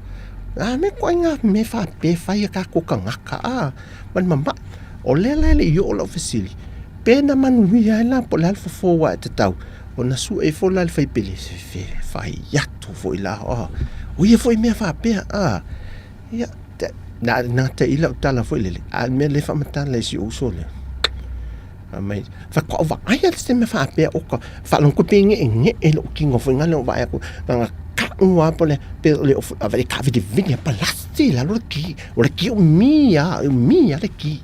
A me ko inga me fa pe fa ia ka ko kangaka a ma le mama. O lea la e le i oo lau fesili, pe na manuia ai la po o le a le fofo ua e tatau ona sue ifo la le faipele fe fai atu foi la a o ia foi mea faapea a ia na na te i lau tala foi lele a le mea le faamatala i si ou uso lea. Fai mai, faatoa vaai atu se mea faapea oka, faalogo pe geegee lou tino foi lena ou vaai atu, na ona tau lava po o le pe o le le taavilivili lava palasi i lalo le ki, o le ki e umi lava, e umi lava le ki.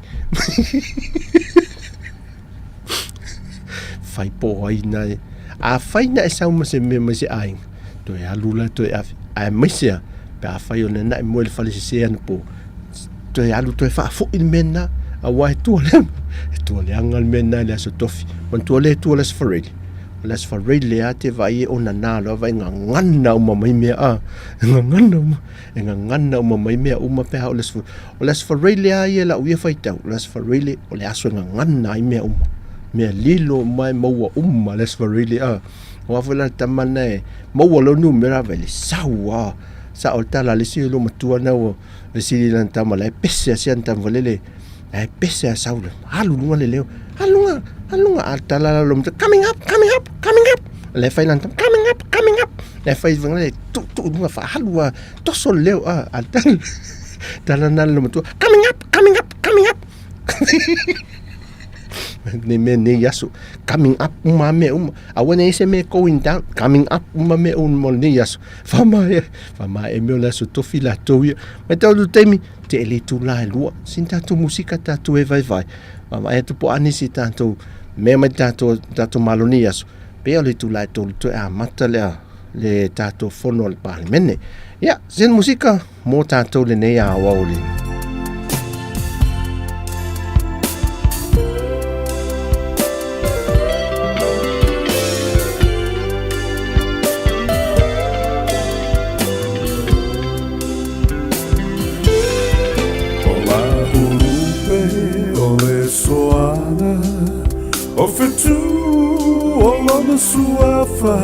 Fai po o ai na e, afai na e sau ma se mea mai se aiga, toe alu la toe ave, aemaise lava pe afai o lena e moe i le fale sese anapo, toe alu toe faafoi le mea lena, aua e tua leaga, e tua leaga le mea lena i le Aso Tofi. Manatua lea e tua le Aso Faraile. O le Aso Faraile lava te vaai e onana loa vaai gagana uma mai mea a, e gagana uma, e gagana uma mai mea uma pe a o le Aso O le Aso Faraile lava ia i lau ia faitau, o le Aso Faraile o le aso e gagana ai mea uma. Mea lilo uma e maua uma i le Aso Faraile a. Aua foi la le tama lena e maua loa numera vaai le sau lava. Sao le tala a le isi loomatua lena ua fesili i lana tama la e pese a si ana tama foi lele la e pese a sau le alu luga le leo alu luga alu luga a tala la loomatua coming up coming up coming up la e fai lana tama coming up coming up la e fai foi lele tuu tuu luga faaalu a toso le leo a a tala tala na le loomatua coming up coming up coming up Nei mea nei aso, coming up uma mea uma. Aua nei se mea going down, coming up uma mea uma o lenei aso. Whamaea, whamaea mea o le aso tofi latou ia. Mai tau le taimi, te ele itulā e lua. Sin tātou musika tātou e vaivai. Vaavaai atu po o a nisi tātou mea mai tātou, tātou malo nei aso. Pea o le itulā e tolu toe amata lea le tātou fono a le Palemene. Ia, sin musika mō tātou lenei aoauli. O Lahulupe o le soana O Fetu o lona suafa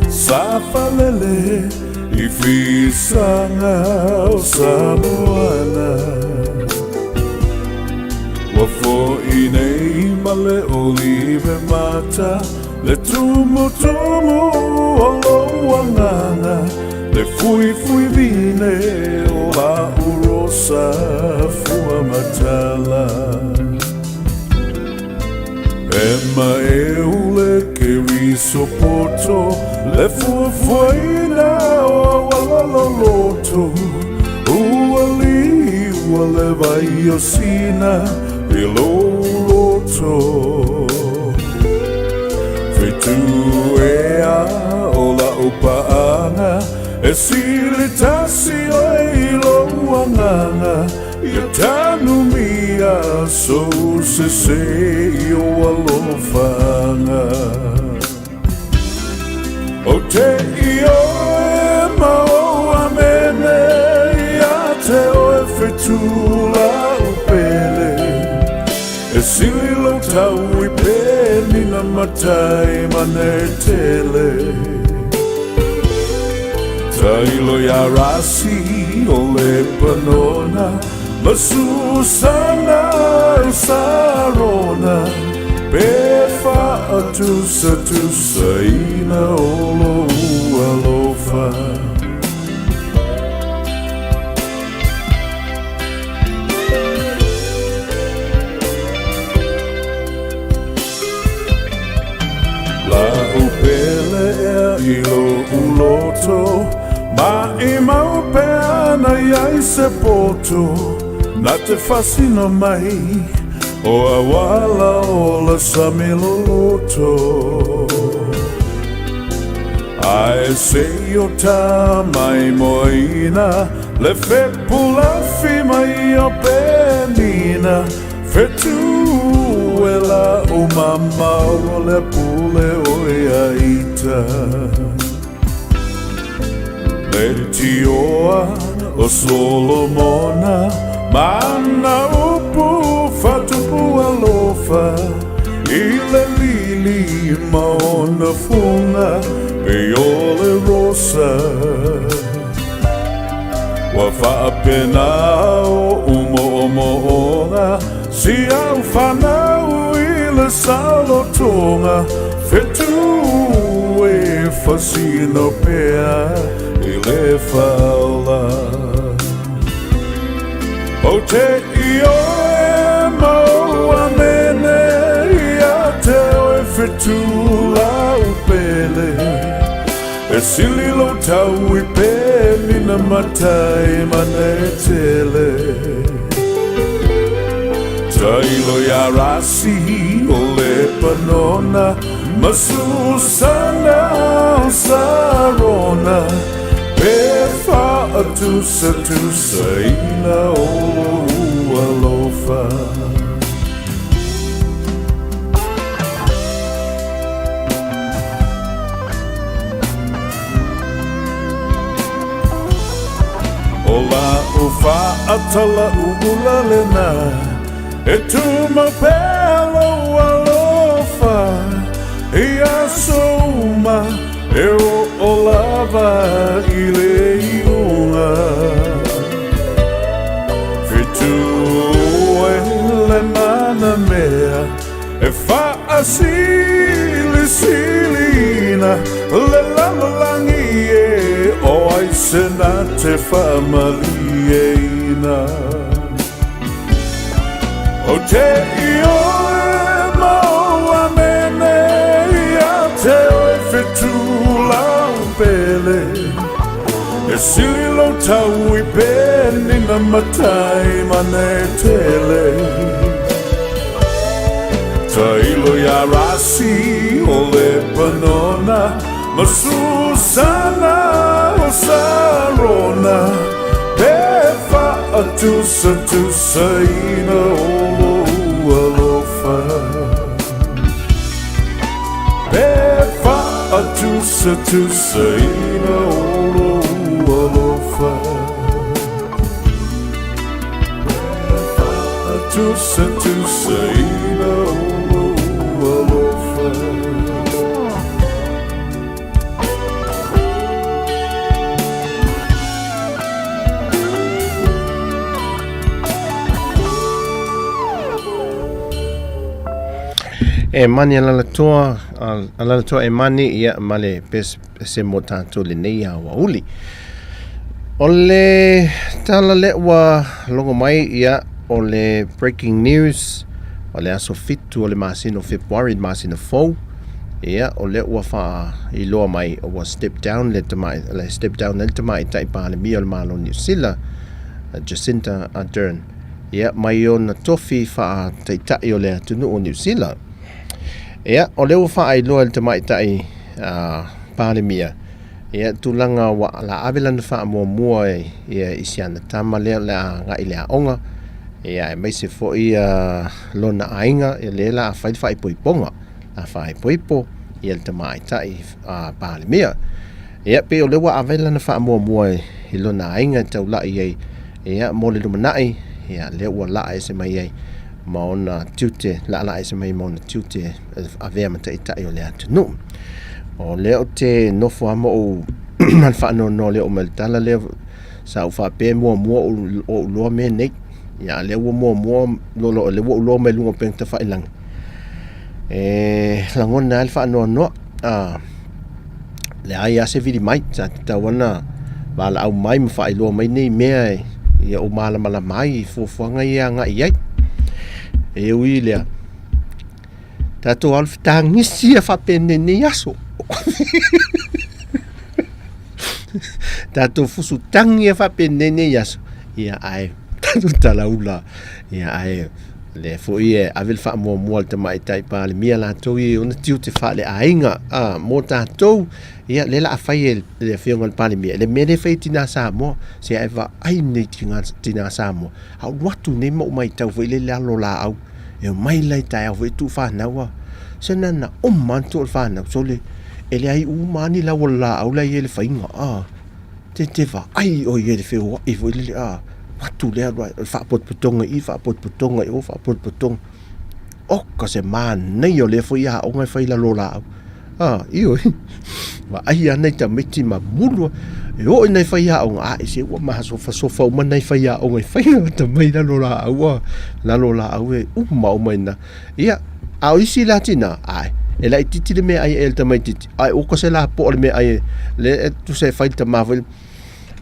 Sa Falele i fisaga o Samoana Ua fo'i nei ma le olive mata. Le tumutumu o lou agaga, Le fuifui vine o la'u rosa fuamatala. E maeu le keriso poto, Le fuafuaina o auala loloto, Ua liua le vai o Sina i lou loto. Fetu ea o la'u paaga, E sili tasi oe i lou agaga, Ia tanumia sou sese i ou alofaga. Ou te ioe ma ou amene ia te oe fetu la'u pele, E sili lou tau i penina matai manetele. Tailo iā Rasi o Lepanona, Ma Susana o Sarona, Pe faatusatusaina o lou alofa. La'u pele ea i lo'u loto, Maʻimau pea ana i ai se poto, Na te fasina mai o auala o le sami loloto. Ae se i o ta maimoaina le fepulafi mai o Penina, Fetu e la'u mamao o le pule oiaita. Le tioa o Solomona ma ana upu faatupu alofa, I le lili ma ona fuga pei o le rosa. Ua faapena oʻu moʻomoʻoga, Si au fanau i le saolotoga, Fetu e fasino pea i le faaola. Ou te ioe ma ou amene ia te oe fetu lau pele, E sili lou tau i penina matai manetele. Tailo iā Rasi o Lepanona, Ma Susana o Sarona, Pe faatusatusaina o lou alofa. O la'u faatala'u ula lena, E tumau pea lou alofa, I aso uma e oo lava i le iuga. Fetu e le manamea e faasilisiliina le lalolagi e o ai se na te faamalieina. Ou te ioe ma ou amene ia te oe fetu lau pele, E sili lou tau i penina matai manetele. Tailo iā Rasi o Lepanona, Ma Susana o Sarona, Pe faatusatusaina o lou alofa. Pe faatusatusaina o lou alofa. Pe faatusatusaina o lou alofa. E Emani Alalatoa, Alalatoa Emani, ia, ma le pese mo tātou lenei aoauli. O le tala lea ua logo mai, ia, o le breaking news, o le aso 7 o le masina o Fepuari, le masina fou, ia, o lea ua faailoa mai ua step down le tamai, le step down ai le tamaitai Palemia o le Malo o Niu Sila, Jacinda Ardern, ia, mai ona tofi faataitai o le atunuu o Niu Sila. Ia, o lea ua faailoa e le tamaitai Palemia, ia, tulaga ua la ave lana faamuamua ia, i si ana tama lea o le a agai i le aoga, ia, aemaise foi ia lona aiga, ia, lea la a fai le faaipoipoga, la faaipoipo ia le tamaitai Palemia. Ia, pei o lea ua ave lana faamuamua i lona aiga e taulai ai, ia, mo le lumanai, ia, lea ua laa ese mai ai ma ona tiute, laalaa ese mai ma ona tiute e avea ma taitai o le atunuu. O lea ou te nofo lava ma ou ma le faanoanoa lea oo mai le tala lea sa ou faapea e muamua ou iloa mea nei. Ia, a o lea ua muamua loa lea ua ou iloa mai luga o upega tafailagi. E lagona ai le faanoanoa. Leai lava se vili mai, sa tatau lava ona valaau mai ma faailoa mai nei mea ia ou malamalama ai i fuafuaga ia e agai i ai. E ui i lea, tatou alo fetagisi ia faapenei nei aso. Tatou fusu tagi ia faapenei nei aso, ia ae tatou talaula, ia ae lea foi e ave le faamuamua a le Tamaitai Palemia latou ia i ona tiute faaleaiga a mo tatou, ia lea la a fai e le Afioga i le Palemia le mea lea e fai e tina Samoa, se ae vaai nei tina Samoa, a ou alu atu nei ma ou matau foi lele alo laau e omai la i taeao foi tuu fanau a se na na oma atu o le fanau sole e leai uma lava ni lau o le laau la e i ai le faiga a te te vaai ʻoe i ai i le feoai foi lele a atu lea alu ae o le faapotopotoga i i faapotopotoga i o faapotopotoga oka se manaia o lea foi aoga e fai i lalo o laau a ioe vaai lava nai tamaiti ma mulu e oo i nai faiaoga ae se ua masofasofa uma nai faiaoga i faiga lata mai lalo o laau a lalo o laau e uma uma ina ia a o isi la tina ae e laitiiti le meaai e le tamaitiiti ae oka se lapoa le meaai le e tusa e fai le tama foi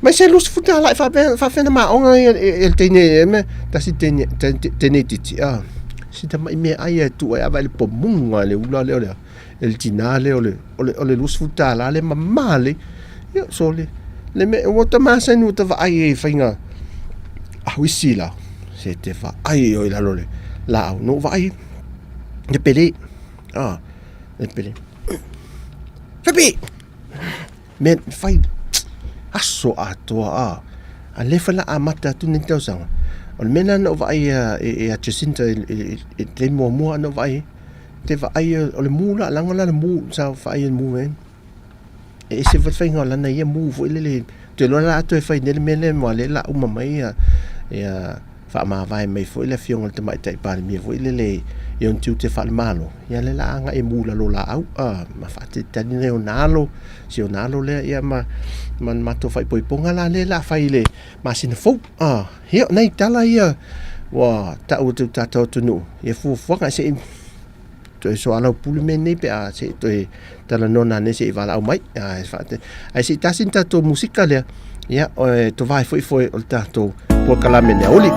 mai se $20 e faapea faafena ma aoga ia e le teine e me tasi teine teine titi a si tamai meaai e tuu ai ava i le pomuga le ula lea o le e le tinā lea o le, o le, o le $20 le mamā lelei. Ia, sole, le mea, ua ta masani ua ta vaai ai i faiga a isi la, se te vaai ʻoe i lalo o le laau, na ou vaai, le pele, a, le pele. Fepi! Mea fai aso atoa a, a lea foi la amata atu nei tausaga. O le mea lena na ou vaai ia Jacinta i le taimi muamua na ou vaai ai, te vaai o le mu la laga la le mu sa vaai i le mu e e ese foi le faiga o lana ia mu foi lele ou te iloa la a toe fai nei le mea lea aua o lea la uma mai ia ia faamavae mai foi le afioga i le Tamaitai Palemia foi lele i ona tiute faale-Malo ia lea la agai e mu i lalo o laau a ma faatalitali nai ona alo si ona alo lea ia ma ma le matou faaipoipoga la lea la fai i le masina fou a ia o nai tala ia ua tau atu i le tatou atunuu ia fuafuaga se i toe soalaupule mea nei pe a se i toe talanoa nanei se i valaau mai. Ae faate, ae se i tasi ni tatou musika lea, ia, e tovae foi foi o le tatou polokalame le aoauli.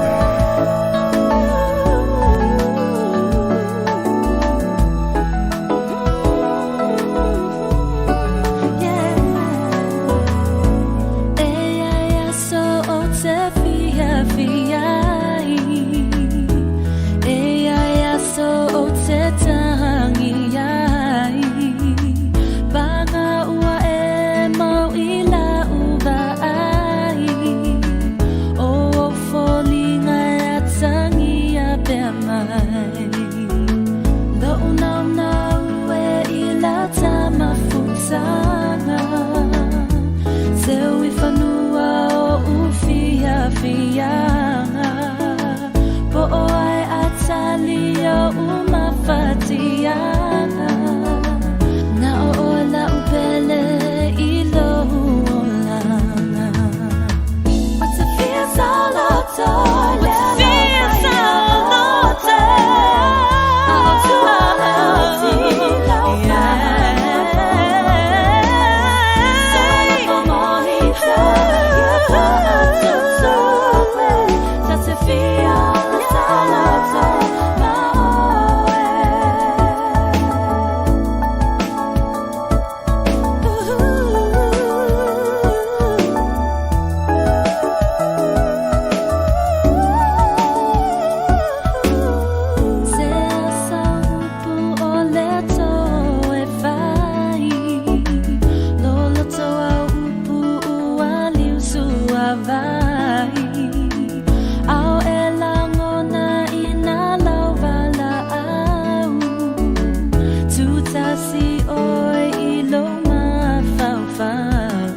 tasi oe i lou mafaufau.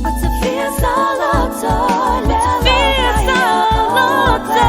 O te fia saloto le alofa ia oe.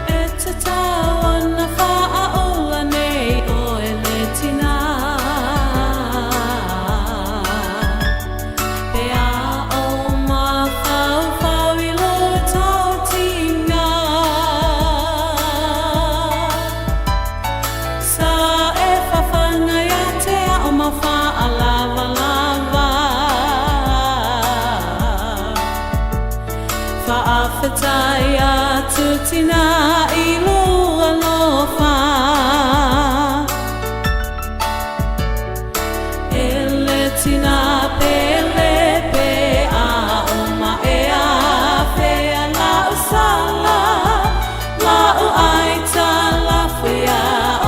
E tatau ana whaaola nei oe le tina. Pe a o mafaufau i lo tautinga. Sa e whawhanga ia te ao ma whaalavalava. Faafetai atu tina i lou alofa. E le tina pele pe a o maea fea lau sala, lau ai talafea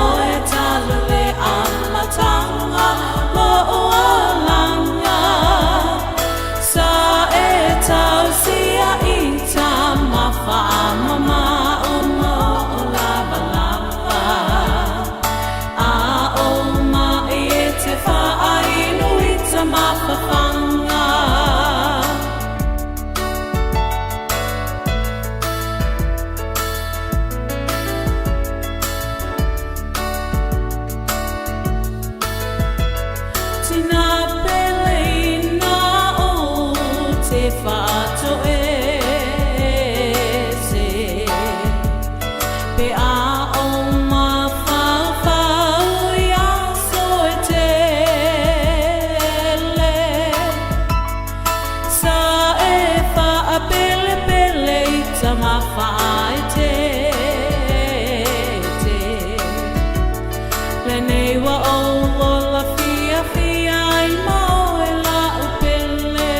oe talu le amatanga lou alaga. Sa e tausia i tama faamama o mo lavalava. A o mai e te whaainu i ta mawhawhanga. Tina pele ina o te whaatoese. Pe a o mafaufau i aso e tele. Sa e whaapelepele i ta mawhaaeteete. Lenei ua ou ola fiafia ai ma oe lau pele.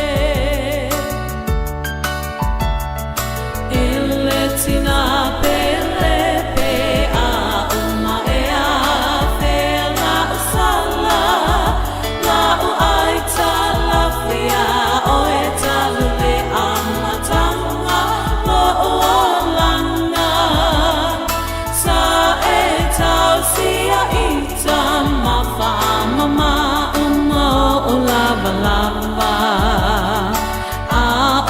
E le tina pele pe a o maea fea lau sala, lau ai talafia oe talu le amatanga lou olaga. Sa e tausia i tama faamama uma o lavalava. A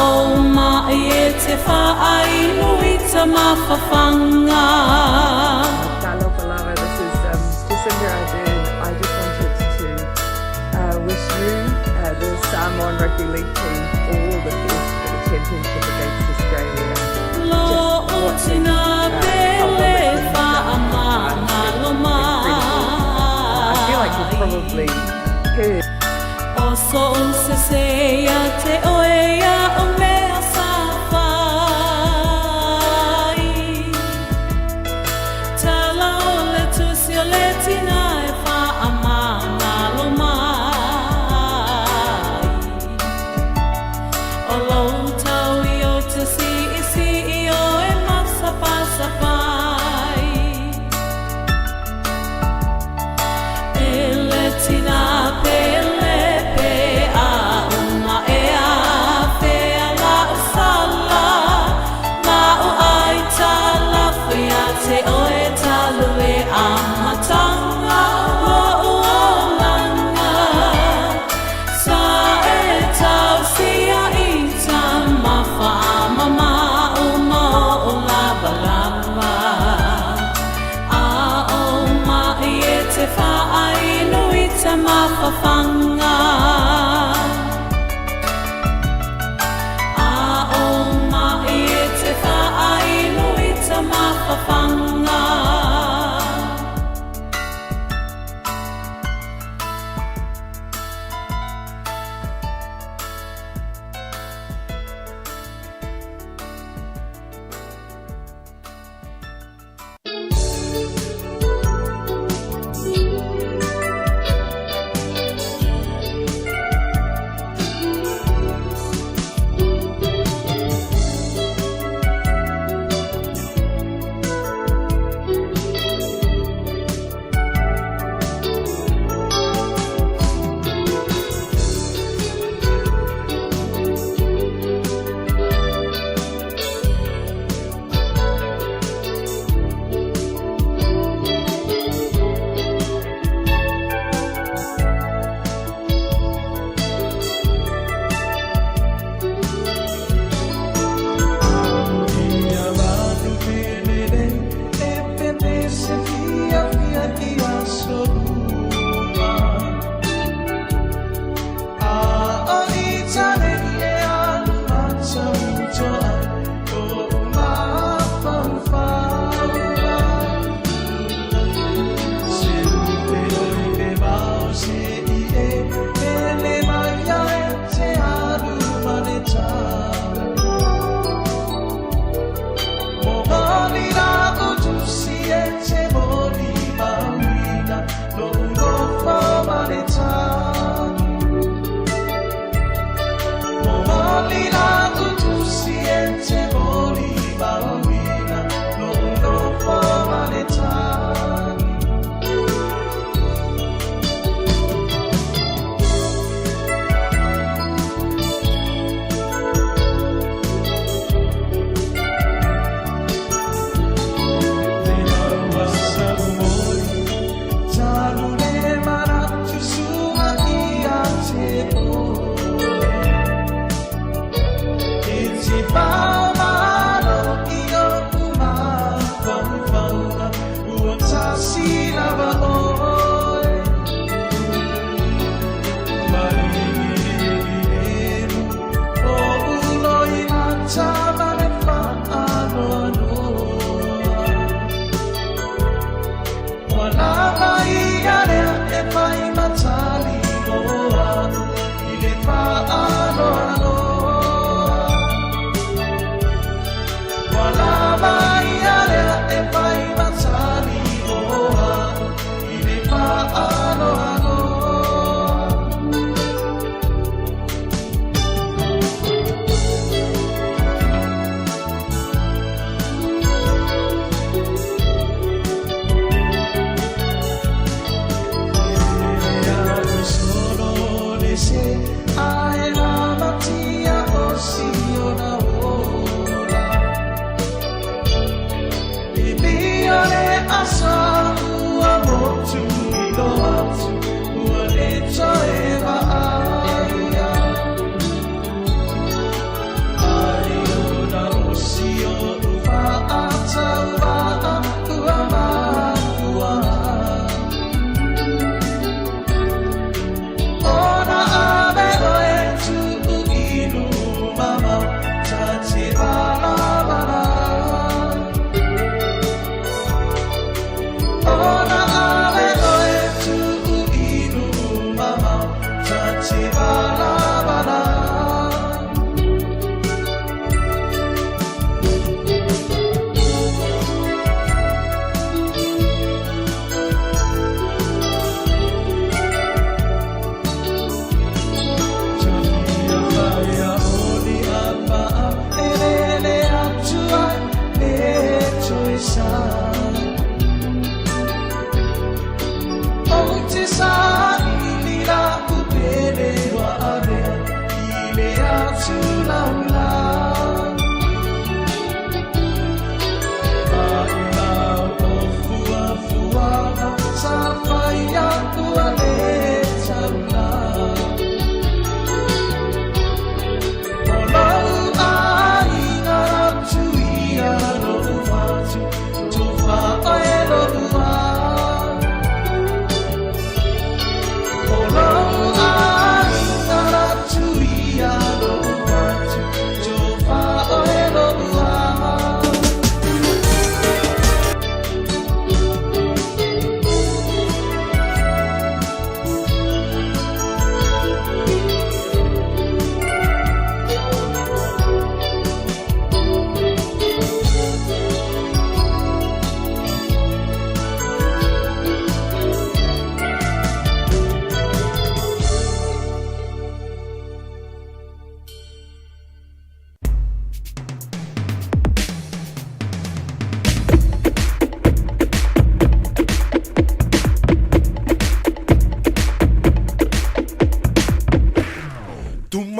o mai e te whaainu i ta mawhawhanga. Talofa lava, this is Jacinda Ardern. I just wanted to wish you, the Samoan Rugby League team, all the best for the championship against Australia. Lo Just watching tina how well pele the team's done has been whaamangalo incredible. I feel like you've mai. probably heard O so se ia te oe ia o mea sa whai. Tala o le tusi o le tina e whaamangalo mai. O lou tau i o te si i si i o e masapasapai. mafafaga. A o maʻi e te faainu i ta mafafaga.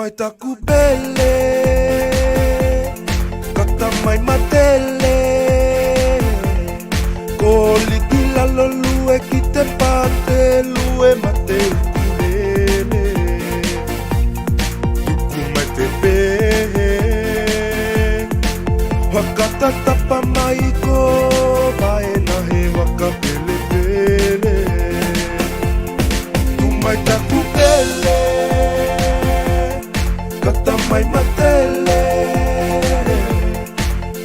Mai taku pele, kata mai matele. Ko liki lalo lue ki te pate lue mate ukulele. Tuku mai te pehe, whakatatapa mai ko vaena he waka pelepele. Tu mai taku pele, kata mai matele.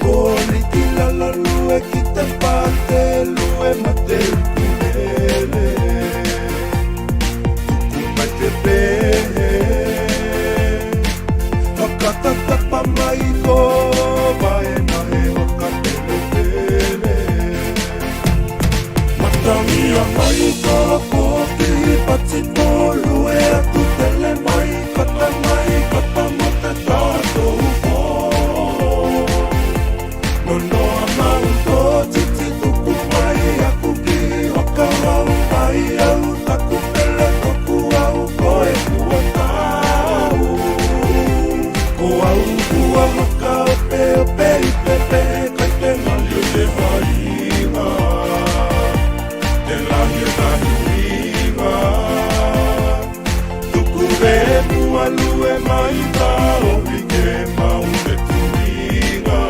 Ko liki lalo lue ki te pate lue mate ukulele. Tuku mai te pehe, whakatatapa mai ko vaena he waka pelepele. Matangia mai ko kōtihi pati tōlue atu tele mai kata mai kata mo te tātou pō. Nonoa mau tō titi tuku mai aku ki whakarau mai au taku pele toku au koe kua tau. Ko au kua whakaopeope i pepe kai te ngali o te vainga. Te lahi o tahi huinga. Tuku e mua lue mai tā ohi ke mau te tuinga.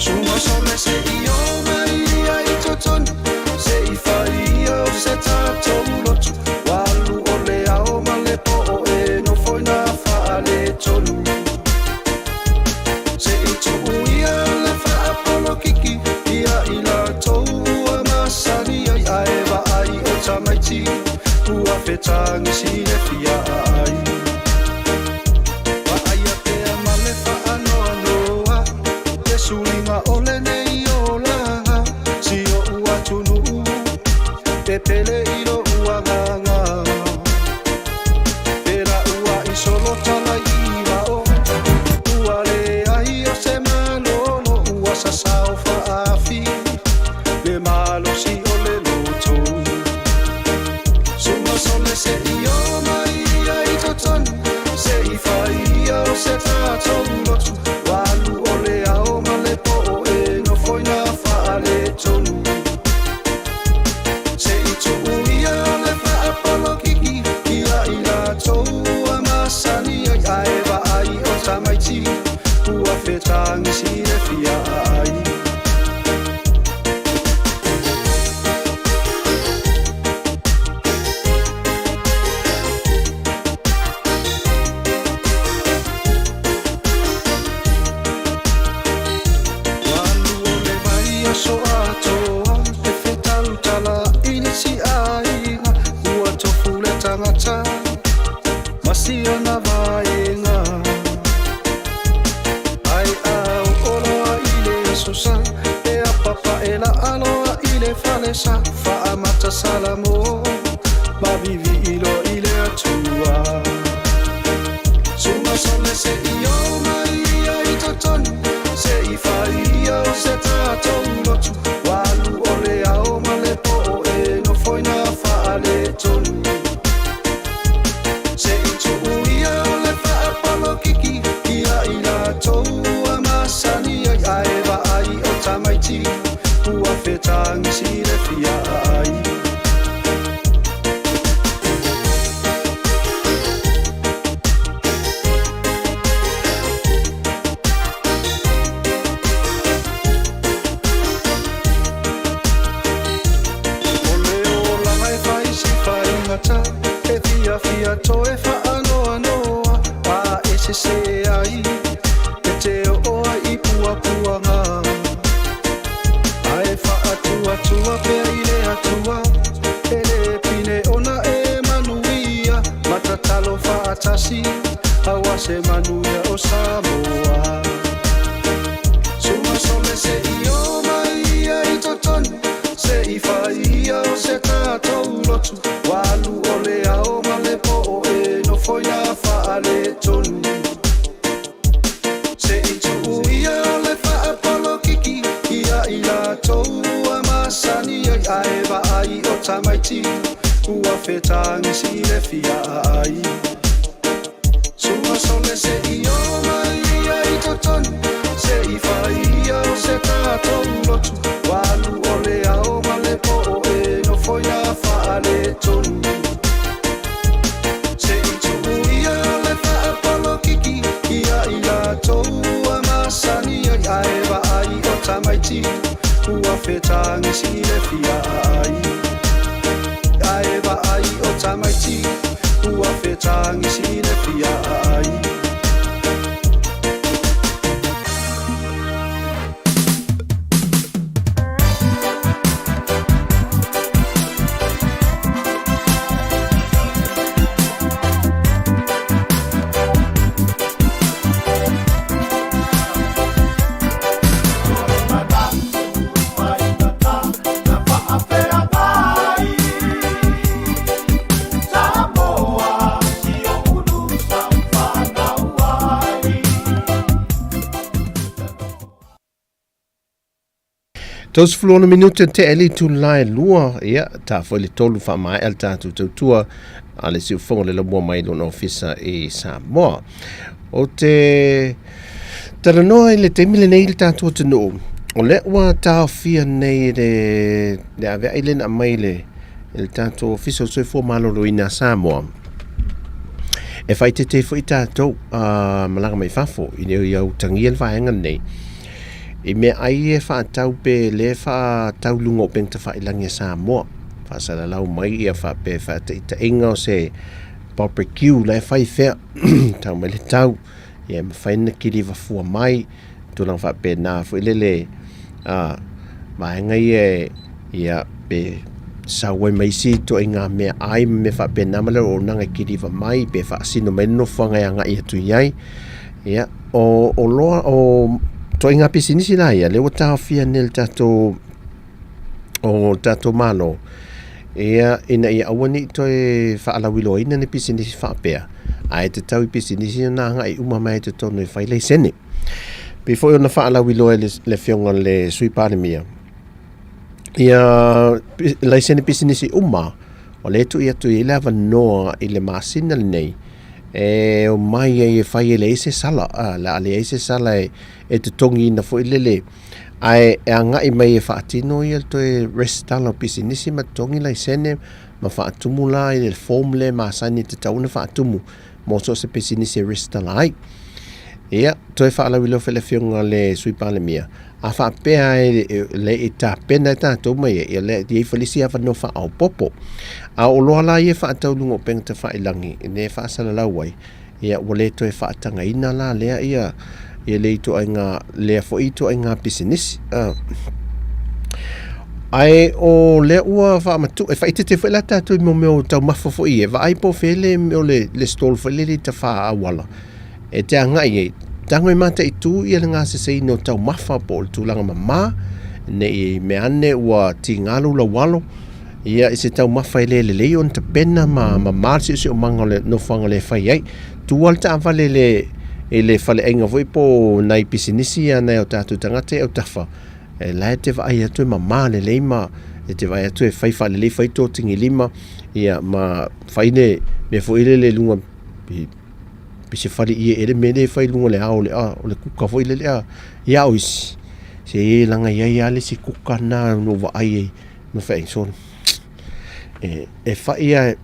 Suga sole se i o mai ia i totonu, se i fai ia o se tatou lotu, ua alu o le ao ma le po'o e nofo i nā faaletonu. Se i tuu ia le faapolokiki ia i latou ua masani ai, ae vaai o tamaiti ua fetagisi le fia ai. Vaaia pea ma le faanoanoa le suiga o lenei olaga, si o'u atunuu e pele i lo'u agaga. Pela ua i solo tala i vao, ua leai o se malolo, ua sasao faafi le malosi o le loto. Suga sole se i o mai ia i totonu, se i fai ia o se tatou lotu, ua alu o le ao ma le po'o e nofo i nā faaletonu. Se i tuu ia le faapolokiki ia i latou ua masani ai, ae vaai o tamaiti ua fetagisi le fia ai. Ua alu o le vai aso atoa e fetautala i nisi aiga, ua tofu le tagata ma siana vaega. Ai au oloa i le aso sa e apapa e la aloa i le falesa, faamata salamo ma vivi ilo i le atua. Suga sole se i o mai ia i totonu, se i fai ia o se tatou lotu, ua alu o le ao ma le po'o e nofo i nā faaletonu. Se i tuu ia le faapolokiki ia i latou ua masani ai, ae vaai o tamaiti ua fetagisi le fia ai. sese ai E te oo ai i puapuaga Ae faatuatua pea i le Atua E le pine ona e manuia Ma tatalo faatasi aua se manuia o Samoa Suaga sole se i o mai ia i totonu Se i fai ia o se tatou lotu Ua alu o le ao ma le po e nofoia faaletonu Se i tuu ia le faapolokiki Ia i latou ua masani ai Ae vaai o tamaiti ua fetagisi i le fia aai Suaga sole se i o mai ia i totonu Se i fai ia o se tatou lotu Ua alu o le ao ma le po e nofoia faaletonu Se i tuu ia le faapolokiki Ia i latou ua masani ai Ae vaai o tamaiti ua fetagisi i le fia aai Ae vaai o tamaiti ua fetagisi i le fia aai. 36 minute te eli itula e lua, ia, ta foi le tolu faamaea le tatou tautua a le siufogo le lamua mai lona ofisa i Samoa. O te talanoa i le taimi lenei i le tatou atunuu, o lea ua taofia nei e le, le aveai lea na aumai le, e le tatou Ofisa o le Soifua Maloloina a Samoa, e faaeteete foi tatou uh, malaga mai fafo ina ia utagia le vaega lenei i meaai e faatau pe le faatau i luga o upega tafailagi a Samoa. Faasalalau mai ia faapea faataitaiga o se barbecue la e fai fea tau mai le tau ia e mafai ona kiliva fua mai tulaga faapena foi lele a vaega ia ia pe sau ai ma isi ituaiga meaai ma mea faapena ma le auaunaga e kiliva mai pe faasino mai le nofoaga e agai atu i ai. Ia, o oloa o ituaiga pisinisi la ia lea ua taofia nei e le tatou o le tatou Malo, ia, ina ia aua ne i toe faalauiloaina ni pisinisi faapea, ae tatau i pisinisi ona agai uma mai i totonu e fai laisene. Pei foi ona faalauiloa e le Afioga i le Sui Palemia, ia laisene pisinisi uma, o lea e tuu atu i ai le avanoa i le masina lenei e omai ai e fai e leai se sala, o le a leai se sala e totogiina foi lele Ae e agai mai e faatino ia le toe resitala o pisinisi ma totogi laisene ma faatumu la i le form lea e masani e tatau ona faatumu mo so o se pisinisi e resitala ai. Ia, toe faalauiloa foi le Afioga i le Sui Palemia, a faapea e le i tapena e tatou mai ai, ia lea e i ai foi le isi avanoa faaopoopo. A o oloa la ia e faatau i luga o upega tafailagi, lea e faasalalau ai, Ia, ua le toe faatagaina la lea ia, ia le ituaiga, lea foi ituaiga pisinisi. Ae o lea ua faamatuu, e faaeteete foi la tatou i mea o taumafa foi ia, vaai po o fea le mea o le, le stall foi lele i tafa auala e te agai ai, tago e mataitu ia le gaseseina o taumafa po o le tulaga mama, ne i mea ane ua tiga lou laualo, Ia, i se taumafa e le lelei ona tapena ma mamā le siosiomaga o le nofoaga o lea e fai ai. Tua le taavale i le, i le faleaiga foi po o nai pisinisi ia nai o tatou tagata i autafa, e la e te vaai atu e mamā lelei ma e te vaai atu e fai faalelei, fai totigilima, ia ma fai le mea foi lele i luga i, i se fale ieie le mea lea e fai i luga o le ao o le, o le kuka foi lele a. Ia a o isi, se leaga e i ai lava le isi kuka lena na ou vaai ai Ma fai solo. E, e fai a,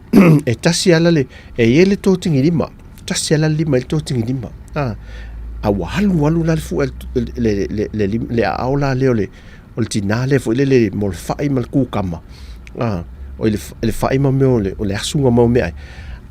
e tasi ala le, e i ai le totigilima, tasi ala le lima i le totigilima. A, a ua alu alu la le fua le, le, le, le, le, le aao la lea o le, o le tinā lea foi lele mo le fai ma le kukama. A, o le, le fai ma mea o le, o le asuga ma mea ai.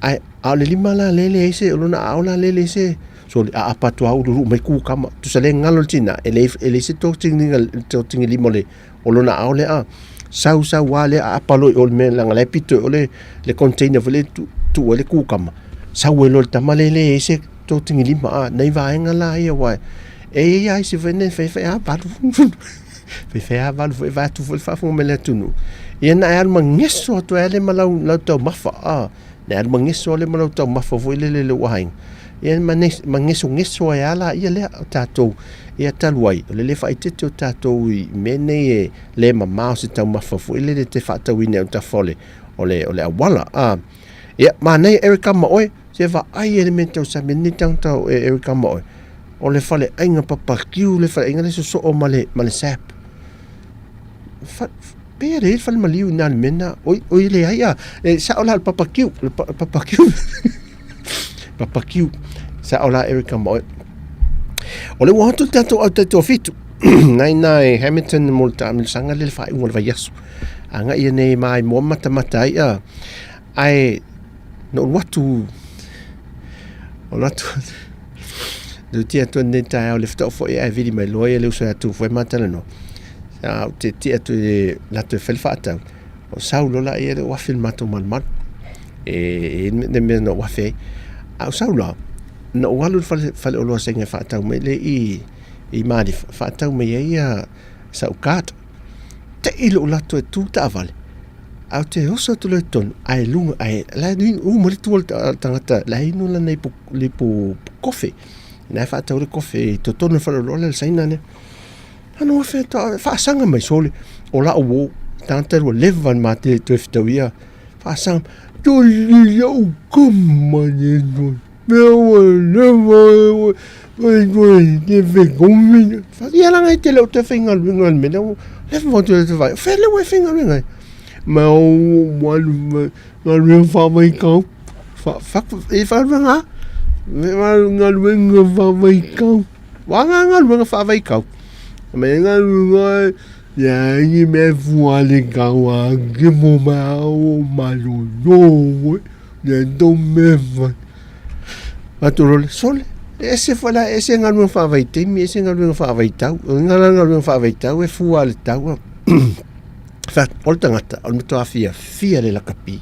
Ae, a o le lima la lea e leai se, o lona aao la lea e leai se, Sole, aapa atu lava uluulu mai kukama. Tusa le galo le tina, e leai, e leai se togatigiga, totigilima o le, o lona aao lea a. Sau sau lava lea aapa loa i o i le mea leaga o la e pito i o le, le container foi lea e tuu ai le kukama, sau ai loa le tama lea e leai se totigilima a. Nai vaega la ia aua e i ai lava isi foi nei e faifai lava valu, faifai lava valu foi vaeatu foi le faafofoga mai a le atunuu, ia na e alu ma geso atu ai lava lea ma lau, lau taumafa a. Na e alu ma geso lea ma lau taumafa foi lele i lou aiga, ia ma gesogeso ai lava laia lea o tatou, ia talu ai, o le le faaeteete o tatou i mea nei e le mamao se taumafa foi lele e te faatauina i autafa o le, o le, o le auala. A, ia, manaia Erica ma oe, se vaai e le mea tausami nei tagata o Erica ma oe, o le faleaiga papakiu le faleaiga le sosoo ma le, ma le SAP. Fa, pe e le fale maliu i nā le mea na, oi, oi leai a, e sao la le papakiu, le papakiu. Papakiu. Sao la Erica ma oe. O le ua atu le tatou au taitoafitu. Nai nā e Hamilton mo le taamilosaga le le faaiuga o le vaiaso. Agai ia nei mai moa matamata ai a. Ae na ou alu atu o alu atu na tia atu nei taeao le faatoa foi ae vili mai loa ia le uso ia tu foi ma talanoa. Sa ou tietie atu i le latou e fai le faatau. O sau loa la ia le uafi le matou malumalu. E i le mea na uafi ai. A o sau la, na ou alu i le fale, faleoloa saina e faatau mai le i, i Malifa, faatau mai ai ia sau card. Tei lou alu atu e tu le taavale, ae ou te oso atu loa i totonu, ae luga, ae la e uma le tu a le tagata, la e inu lana ipu, ipu kofe. Na e faatau le kofe i totonu o le faleoloa lea le Saina lea. Ano afe ta faasaga mai sole o la'u uō tagata ua leva ona mate toe fetauia faasaga toli la'u kama le mea ua leva ia laga e te le o toe faigaluega i le mea lea ua leva ona toe vaai o fea lea ua e faigaluega ai ma ua alu galuega faavaitau e galuega galuega faavaitau Ua ngā galuega faavaitau. Me galuega ia ni me fua le kau a ke mo ma o ma lo lo le to me fai. Atu lo le sole. E ese foi la, ese galuega faavaitaimi, ese galuega faavaitau. O ngā galuega faavaitau e fua le tau. Fa, o le tagata, o le matua fiafia le lakapi.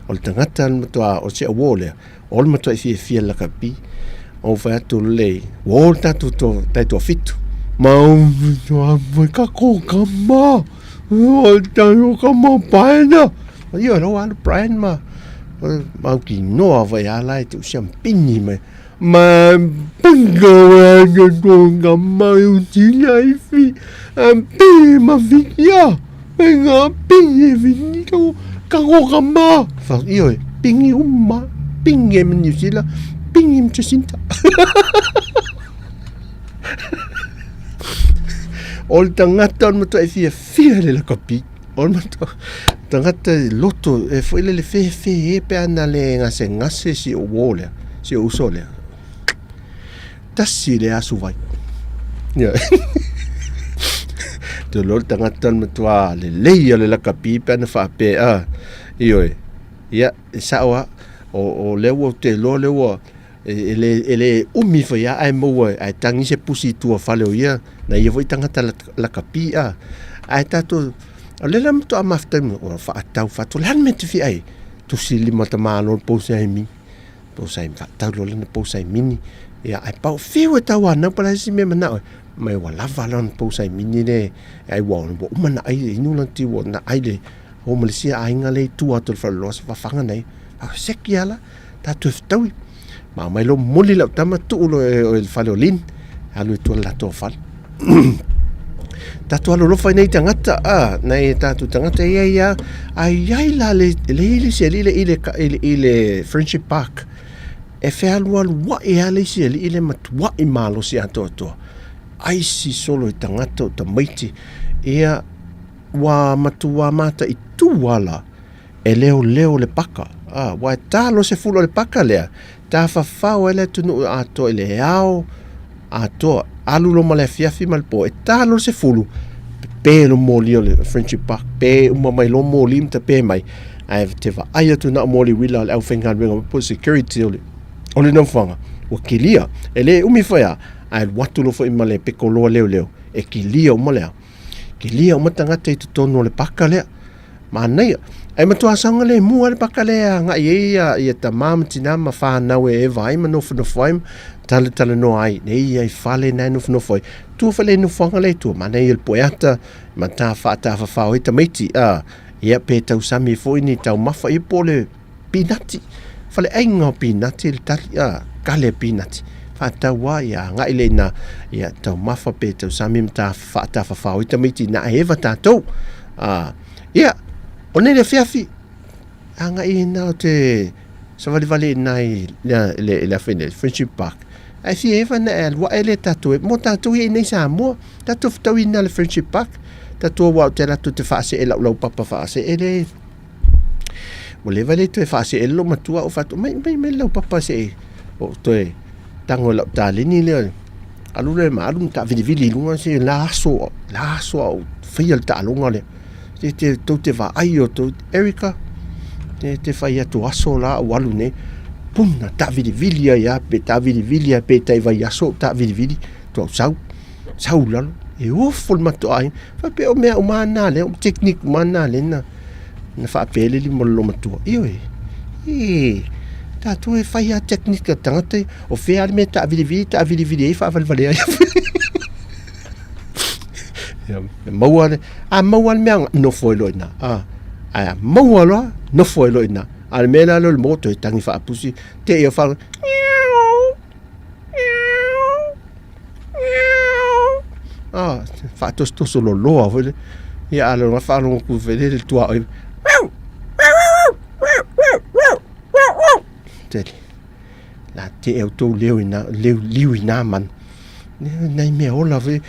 O le tagata o le matua, o se uō lea. O le matuai fiafia le lakapi. Ou fai atu lelei, ua o le tatou to, taitoafitu. Ma ou ka ko ka ma. O tatou ka ma paena. Ia lo alu Brian ma mau ki noa vai ala e te usiampini mai. Ma pinga wa ke ko ka ma u tila i fi. Ampi ma fikia. E ngā pingi e whini ka, ka ko ka mā. Wha, ioe, pingi uma, pingi e New Zealand, pingi ma Jacinta. o le tagata o le matua e fiafia le lakapi. O le matua, tagata e loto, e foi le le fefe e pe ana le gasegase si o uō lea, si o uso lea. Tasi le asu vai. Ia. Te loa le tagata le matua lelei o le lakapi pe ana faapea, ah, ioe. Ia, e sao lava, o, o lea ua ou te iloa lea ua, e, e le, e le umi foi lava ae maua ae tagi se pusi i tua fale o ia, na ia foi tagata lakapi, ah. Ae tatou, o lea la matua mafuta ai, ua faatau faatu, o le a le mea e te fia ai? Tusi lima tamālo le pou saimi. Pousai faatau loa lana pousai mini. Ia, ae pau fiu e tau anau pa la isi mea manao e. Mai ua lava lana pousai mini le, ai ua ua uma na ai inu lana tiu ua na ai le o ma le sia aiga le i tua atu o le faleoloa se fafaga nei. A seki ala, tātou e fetaui. Ma mai lo moli lau tama tuu lo e, e le fale o Lin, alu e tua le latou fale. Tātou alolofa i nei tagata, a, nei e tātou tagata ia ia, ai ai la le, le ili se li le i le, i le, i le Friendship Park. E fealualua'i a le isi ali'i le matua'i malosi atoatoa. Aisi solo i tagata o tamaiti, ia, ua matua mataitu ala e leoleo le paka. A, ua e tā loa se fulu o le paka lea, tafafao ai le atunuu atoa i le ao atoa, alu loa ma le afiafi ma le po, e tā loa se fulu, pepe lo moli o le Friendship Park, pe uma mai loa moli ma tape mai, ae te vaai atu na o moli uila o le aufaigaluega po o security o le, o le nofoaga. Ua kilia. E le umi foi a, ae alu atu loa foi ma le peko loa leoleo, e kilia uma lea. Kilia uma tagata i totonu o le paka lea. Manaia. Ae matua saogalemu lava le paka lea e agai ai ia, ia tama ma tina ma fanau e eva ai ma nofonofo ai ma talatalanoa ai. Nei ia i fale na e nofonofo ai. Tua foi le nofoaga lea i tua. Manaia le poeata ma ta faatafafao ai tamaiti. A, ia pe tausami foi ni taumafa ia po o le pinati. Faleaiga o pinati le tali, a, kale pinati. Faatau a ia agai lea ina ia taumafa pe tausami ma ta faatafafao ai tamaiti na e eva tatou. A, ia, o nei le afiafi, agai ina o te savalivali ina i le, le, le afi nei, Friendship Park. Ae fia eva na e alu ae le tatou e, mo tatou ia i nei Samoa, tatou fetaui ina le Friendship Park, tatou aua o te alu atu te faasee lau laupapa faasee le, Ua leva le toe faasee le loomatua ou fai atu, mai, mai, mai lau papa se i ou toe tago i lau taleni lea. Alu lea ma alu ma taavilivili i luga se la aso, la aso a ou faia le taaloga lea. Te, te, tou te vaai o tou, Erica, te, te fai atu aso la ou alu nei. Puna, taavilivili ai lava, pe taavilivili ai pe tai vaiaso ou taavilivili, faatoa ou sau. Sau i lalo, e ofo le matou aiga. Faapea o mea uma na lea, o technique uma na lea na, na faapea le lima o le loomatua. Ioe, e, tatou e fai lava technique a tagata ia. O fea lava le mea e taavilivili, taavilivili ai faavalevale ai. Ia, e maua le, a maua le mea, nofo ai loa i ina. A, ae a maua loa, nofo ai loa i ina. A o le mea la lea o le moto e tagi faapusi, te i o whanga, Ah, faatosotoso loloa foi le. Ia a lona faalogo atu foi le tuaoi. Tele. La te au tou leo ina, leo liu ina manu. Nai mea ola foi.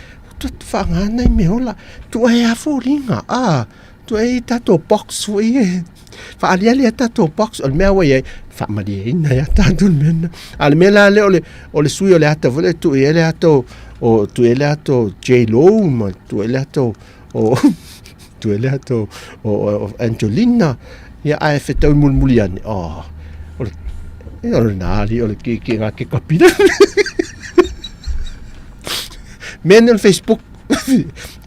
Whaanga nai mea ola. Tua e a foliga. Ah, Tua e tatou box foi e. Faaliali a tatou box. O le mea ua i ai, faamalieina ai a tatou le mea lena. A o le mea la lea o le, o le sui o le ata foi lea e tuu i ai le ata o, o tuu i ai le ata o J-Lo ma tuu i ai le ata o, o tuu i ai le ata o, o, o Angelina. Ia ae fetaui mulimuli ane, oh, o le, ia o lena alii o le kēkēga kekapi. Mea nei o le Facebook.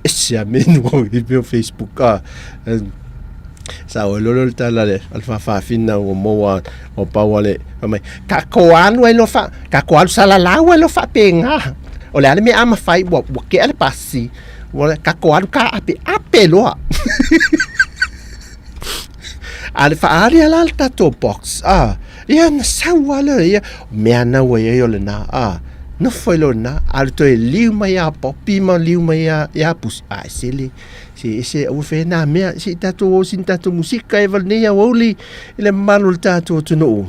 Ese a mea nu i mea o Facebook a. Sa o lolo le tala le al fafafina ua maua o paua le fai mai ka ko alu ai lo fa ka ko alu salalau ai lo faapega o le a le mea a mafai ua ua kea le pasi ua ka ko alu ka ape ape loa a le faaali ala le tatou box a ia na sau lava lea ia mea na ua i ai o lena a nofo ai loa lena a le toe liu mai ia Poppy ma liu mai ia ia Pusi a e sele se ese aua fe nā mea se i tatou o sina tatou musika e wale nei aoauli i le mamalu o le tatou atunuu.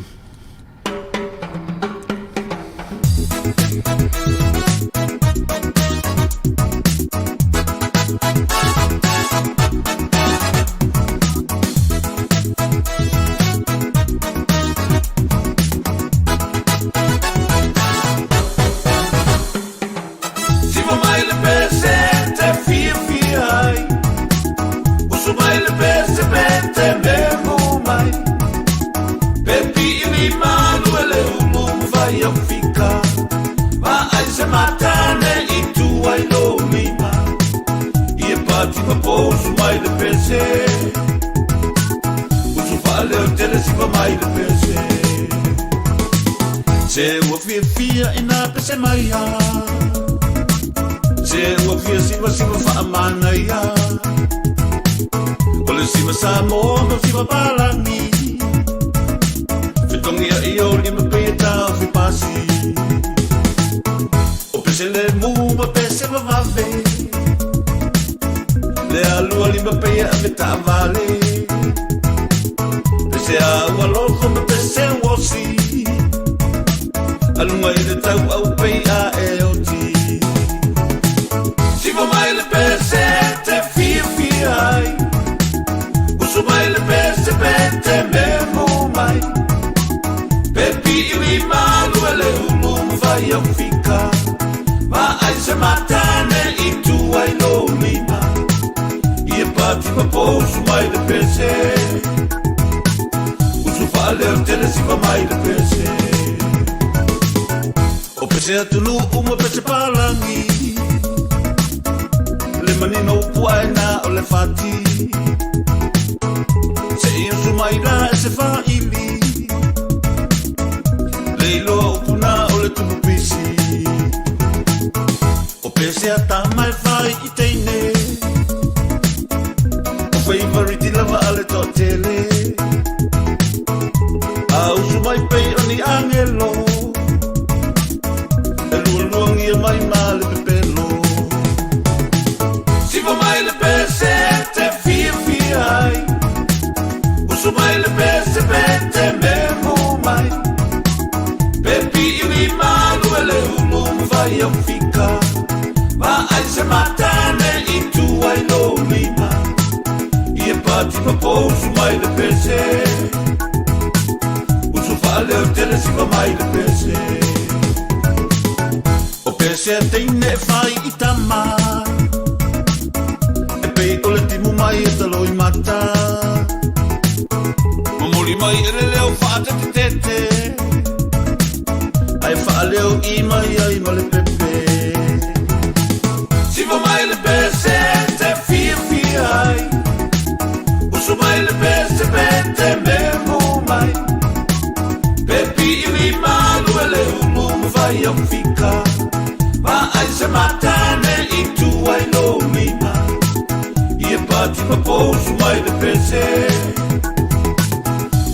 Siva mai le pese te fiafia ai Usu mai le pese pe te memo mai Pe piili malu e le ulu mawhai au fika Ma ai se matane i tu ai lo lima I e pati ma posu mai le pese Usu whaaleo tele siva mai le pese Se ua fiafia i nā pese mai a Se ua fia siva siva faamanaia O le siva Samoa ma siva Palagi Fetogia i o lima pei e taofi pasi O pese lemu ma pese vavave Le alua lima pei e ave taavale Pese a ua lofo ma pese uosi Aluga i le tauau pei a e oti Siva mai le pese te fiafia ai Usu mai le pese pe te memo mai Pe piili malu e le ulu ma fai au fika Ma ai se matane i tu ai lo lima I e pati ma pousu mai le pese Usu faaleo tele siva mai le pese. Pese atunuu ma pese palagi Le manino upu aena o le fati Se i usu mai la e se faili Le iloa upu na o le tupu pisi O pese a tama e fai i teine O feivariti lava a le toatele A usu mai pei o ni angelo E lualuagia mai ma le pepelo Siva mai le pese te fiafia ai Usu mai le pese pe te memu mai Pe piili malu e le ulu ma fai au fika Vaai se matane i tua i lou lima Ia pati ma pousu mai le pese Usu faaleo tele siva mai le pese O pese a teine e fai i tama E pei o le timu mai e talo i mata Momoli mai e le leo faatetetete Ae faaleo i mai ai ma le pepe Siva mai le pese te fiafia ai Usu mai le pese pe te memu mai Pe piili malu e le ulu ma fai au fika Vaai se matane i tua i lou lima Ia pati ma pousu mai le pese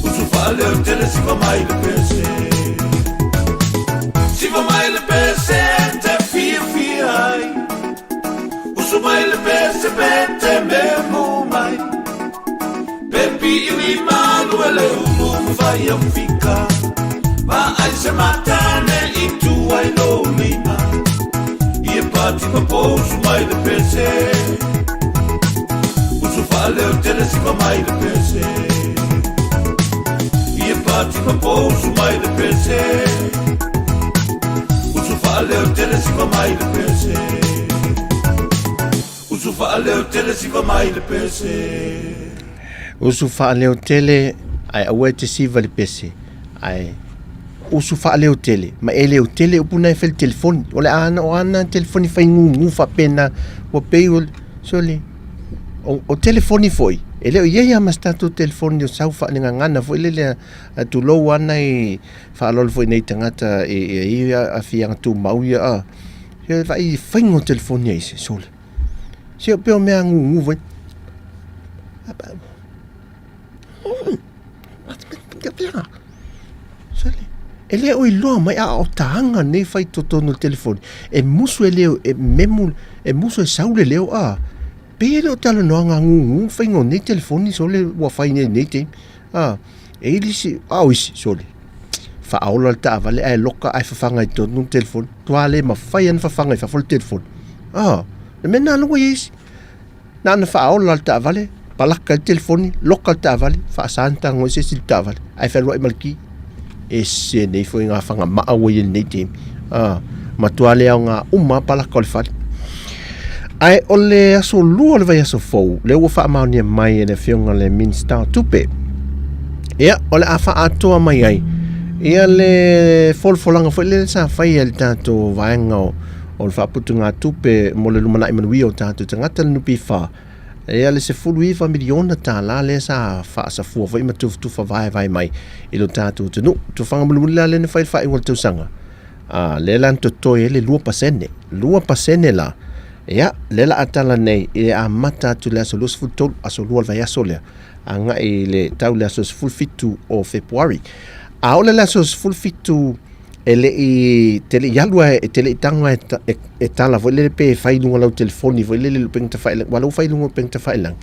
Usu faaleo tele siva mai le pese Siva mai le pese te fiafia ai Usu mai le pese pe te memu mai Pe piili malu e le ulu ma fai au fika Vaai se matane i tua i lou lima Ia pati ma pousu mai le pese Usu faaleo tele siva mai le pese Ia pati ma pousu mai le pese Usu faaleo tele siva mai le pese Usu faaleo tele siva mai le pese. Usu faaleo tele ae aua e te siva le pese ae usu faaleo tele ma e leo tele upu na e fai le telefoni o le ana o ana telefoni fai gugu faapena ua pei o sole o, o telefoni foi e le o iai a ma se tatou telefoni o sau faalegagana foi lele a tulou ana i faaaloalo foi nei tagata i i aafiaga tumau ia a se vaai i faiga o telefoni a isi sole se o pei o mea gugu foi Sole e le o iloa mai a o taga nei fai totonu o le telefoni e musu e leo e memu e musu e sau le leo a pei e le o talanoaga gugu faiga o nei telefoni sole ua fai nei nei taimi a e i le isi a o isi sole faaola le taavale ae loka ae fafaga i totonu le telefoni matua le mafai ona fafaga i fafo le telefoni a le mea lena lea ua i ai isi Na ona faaola le taavale, palaka ai le telefoni, loka le taavale, faasa ona tago ai se isi i le taavale, ae fealuai ma le ki. Ese nei foi ngā whangamaa ua i ai lenei taimi. Ah, matua le aoga uma palaka o le fale. Ae o le aso lua o le vaiaso fou, lea ua faamaonia mai e le afioga le Minista o Tupe. Ia, o le a faaatoa mai ai ia le folafolaga foi lea sa faia e le tatou vaega o o le faaputugatupe mo le lumanai manuia o tatou tagata le NPF, ia le $19 miliona tala lea sa faasafua foi ma tufatufa vaevae mai i lo tatou atunuu. Tufaga mulimuli la lea na fai i le faaiuga o le tausaga, a lea la na totoe ai le 2%. 2% la, ia, lea la a tala nei i le amata atu i le aso 23, aso 2 o le vaiaso lea, agai i le tau i le aso 17 o Fepuari. A oo la i le aso 17 e le i te le i alu a e te le i tago e, e, e tala foi lele pe fai luga lau telefoni foi lele upega tafailagi aua o lea ua fai luga upega tafailagi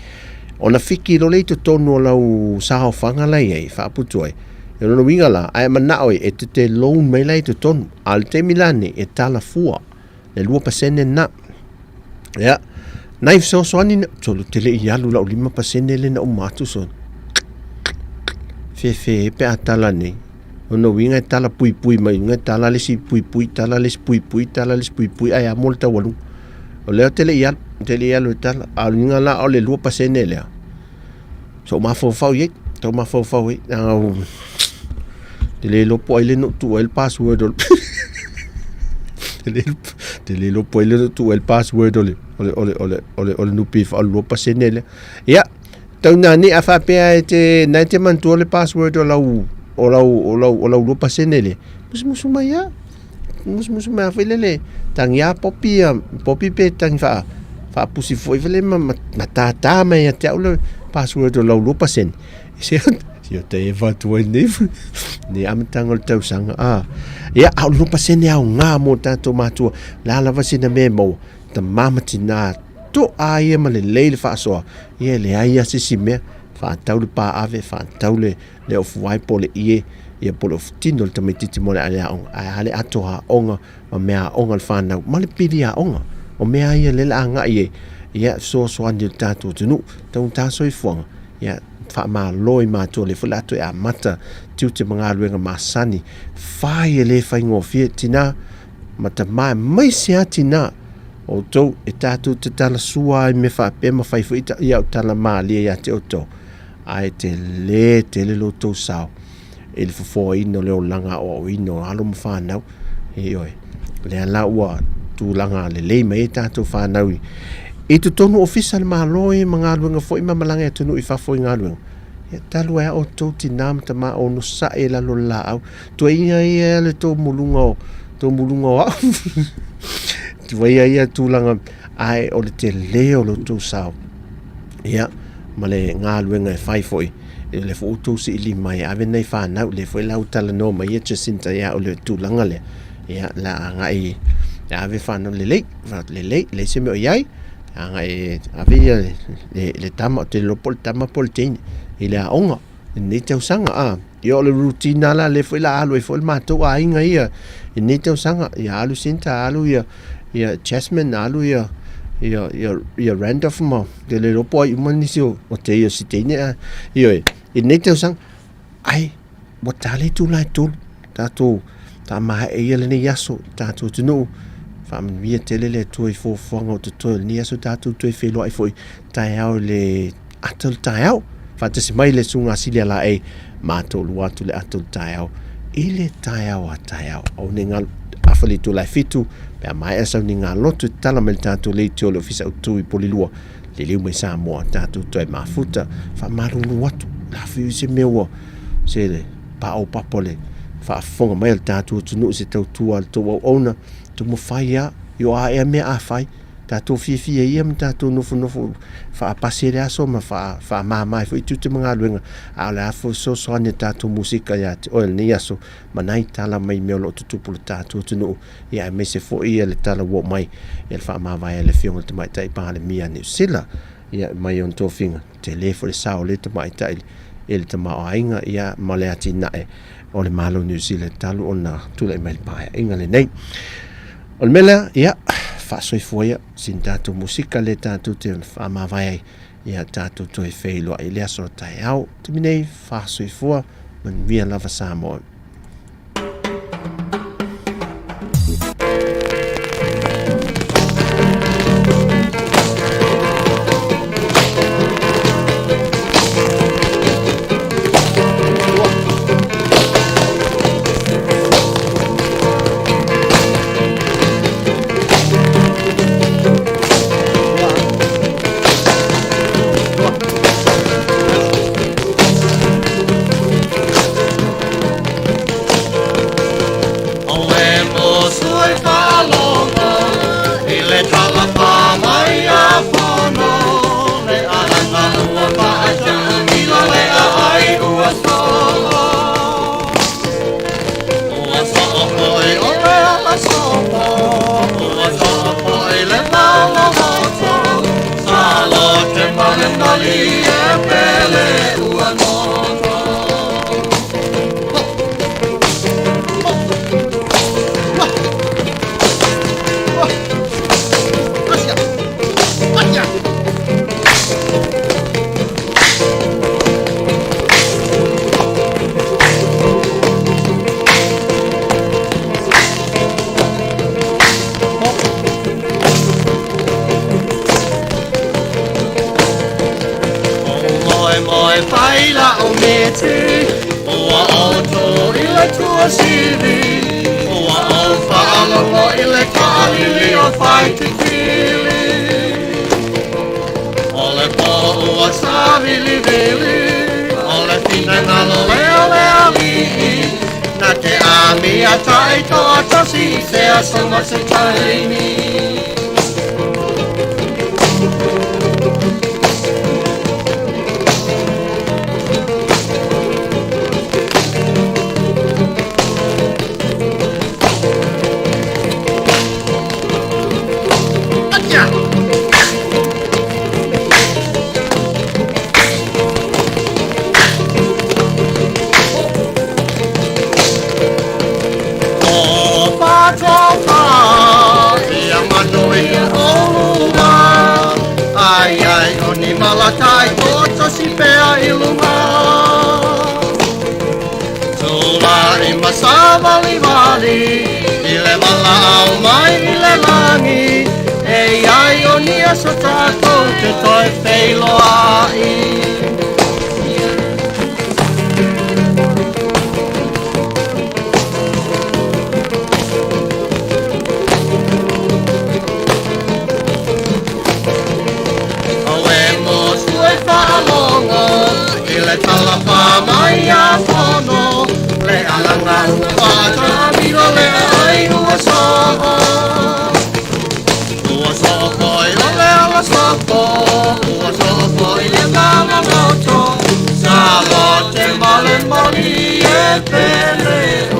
ona fiki loa lea i totonu o lau saofaga la e i ai e faaputu ai o lona uiga la a e manao e te te loan mai la i totonu a o le taimi la nei e tala fua le 2% lena ia nai fesoasoani na solo te le i alu lau 5% lea na uma atu solo fefe pe a tala nei Lona uiga e tala puipui mai luga, e tala le isi puipui, tala le isi puipui, tala le isi puipui, ae amo le taualuga. O lea ou te le i alu, ou te le i alu e tala. A o le uiga la o le 2% lea, sa ou mafaufau i ai, sa ou mafaufau i ai, leaga ou te le iloa po o ai lea na ou tuua ai le password o le Te le te le iloa po o ai lea na tuu ai le password o le o le o le o le o le o le NPF o le 2% lea. Ia, tau nani a faapea e te na e te manatua le password o lau o lau o lau o lau 2% lea, musumusu mai lava. Musumusu mai lava foi lele, tagia popi ia, popi pe tagi faa faapusi foi foi lele ma ma tātā mai ia te au le password o lau 2%. Se se o te e whatu ai nei, nei amataga o le tausaga. Ah. Ia, a o le 2% aoga mo tātou mātua. La lava sina mea e maua, tamā ma tinā, to'a ia ma lelei le faasoa, ia e leai lava se isi mea, faatau le paave, faatau le, le ofuvae po o le ie, ia po o le ofutino o le tamaitiiti mo le ale aoga, ae a le ato aoga ma mea aoga a le fanau, ma le pili aoga. O mea ia lea o le a agai i ai, ia fesoasoani i le tatou atunuu, taugata soifuaga, ia faamalo i matua o lea foi o le a toe amata tiute ma galuega masani, fai e le faigofie, tina ma tama, aemaise lava tina, outou e tatou te talasua ai i mea faapea ma fai foi au tala malie ia te outou, ae tele tele lo outou sao i le fofoaina o le olaga aoaoina o alo ma fanau. Ioe, lea la ua tulaga lelei mai ai tatou fanau i totonu o ofisa o le Malo ia ma galuega foi ma malaga i atunuu i fafo i galuega. Ia, talu ai lava outou tina ma tama onosai i lalo o le laau. Tuaia ia le tou muluga o, tou muluga o au. Tuaia ia tulaga, ae o le tele o lo outou sao. Ia, ma le galuega e fai foi, o lea foi ua outou siili mai e ave nai fanau, lea foi la ua talanoa mai ia Jacinta ia au i le tulaga lea, ia, o le a agai e ave fanau lelei, lelei, leai se mea o i ai, agai e ave ia le tama, ou te le iloa po o le tama po o le teine i le aoga i lenei tausaga. A, ia o le routine lava la lea foi o le a alu ai foi le matou aiga ia i lenei tausaga, ia alu Sinta, alu ia ia Jasmine, alu ia ia ia ia Randolph ma te le iloa po o ai uma nisi o o te ia o si teine a ioe i lenei tausaga ai ua ta le itula e tolu tatou faamaea ia lenei aso tatou atunuu faamanuia tele le Atua i fuafuaga o totoe o lenei aso tatou toe feiloai foi taeao i le ata o le taeao faatasi mai le susuga Silia Laei matou lua atu le ata o le taeao i le taeao a taeao aua ne i galo afa le itula e 7 pe a maea sauniga loto e tatala mai le tatou leitio le ofisa autu i Polilua liliu mai Samoa tatou toe mafuta faamalulu atu lafiu se mea ua se paopapa o le faafofoga mai a le tatou atunuu i se tautua a le tou auauna taumafai lava i o a ea mea a fai tatou fiafia ia ma tatou nofonofo faapasi le aso ma faamama ai foi tiute ma galuega, a o le a foi fesoasoani a tatou musika ia te oe i lenei aso ma nai tala mai mea o lo o tutupu i le tatou atunuu, ia aemaise foi ia le tala ua oo mai ia le faamavae a le Afioga i le Tamaitai Palemia a Niu Sila, ia mai ona tofiga. Tele foi le sao o lea tamaitai i le tamaoaiga ia ma le atinae o le Malo o Niu Sila talu ona tulai mai le paeaiga lenei. O le mea lea, ia, faasoifua ia sina tatou musika lea tatou te faamavae ai, ia tatou toe feiloai i le aso taeao. Taimi nei, faasoifua, manuia lava Samoa. Faalogo i le taalili o Faititili, O le pō ua savilivili, O le finagalo lea o le alii, Na te amia taitoatasi i se aso ma se taimi. O Patofa, ia manuia olua, Ai ai o ni malatai toatasi pea i luga. Tulai ma savalivali i le valaau mai i le lagi, E i ai o ni aso tatou te toe feiloai. Auē mo sue faalogo i le talafa mai a Fono, Le alaga ua faatamilo le aai ua soo. Ua soo foi o le ala sopo, ua soo foi le lama loto, Sa lote ma le moni e pele.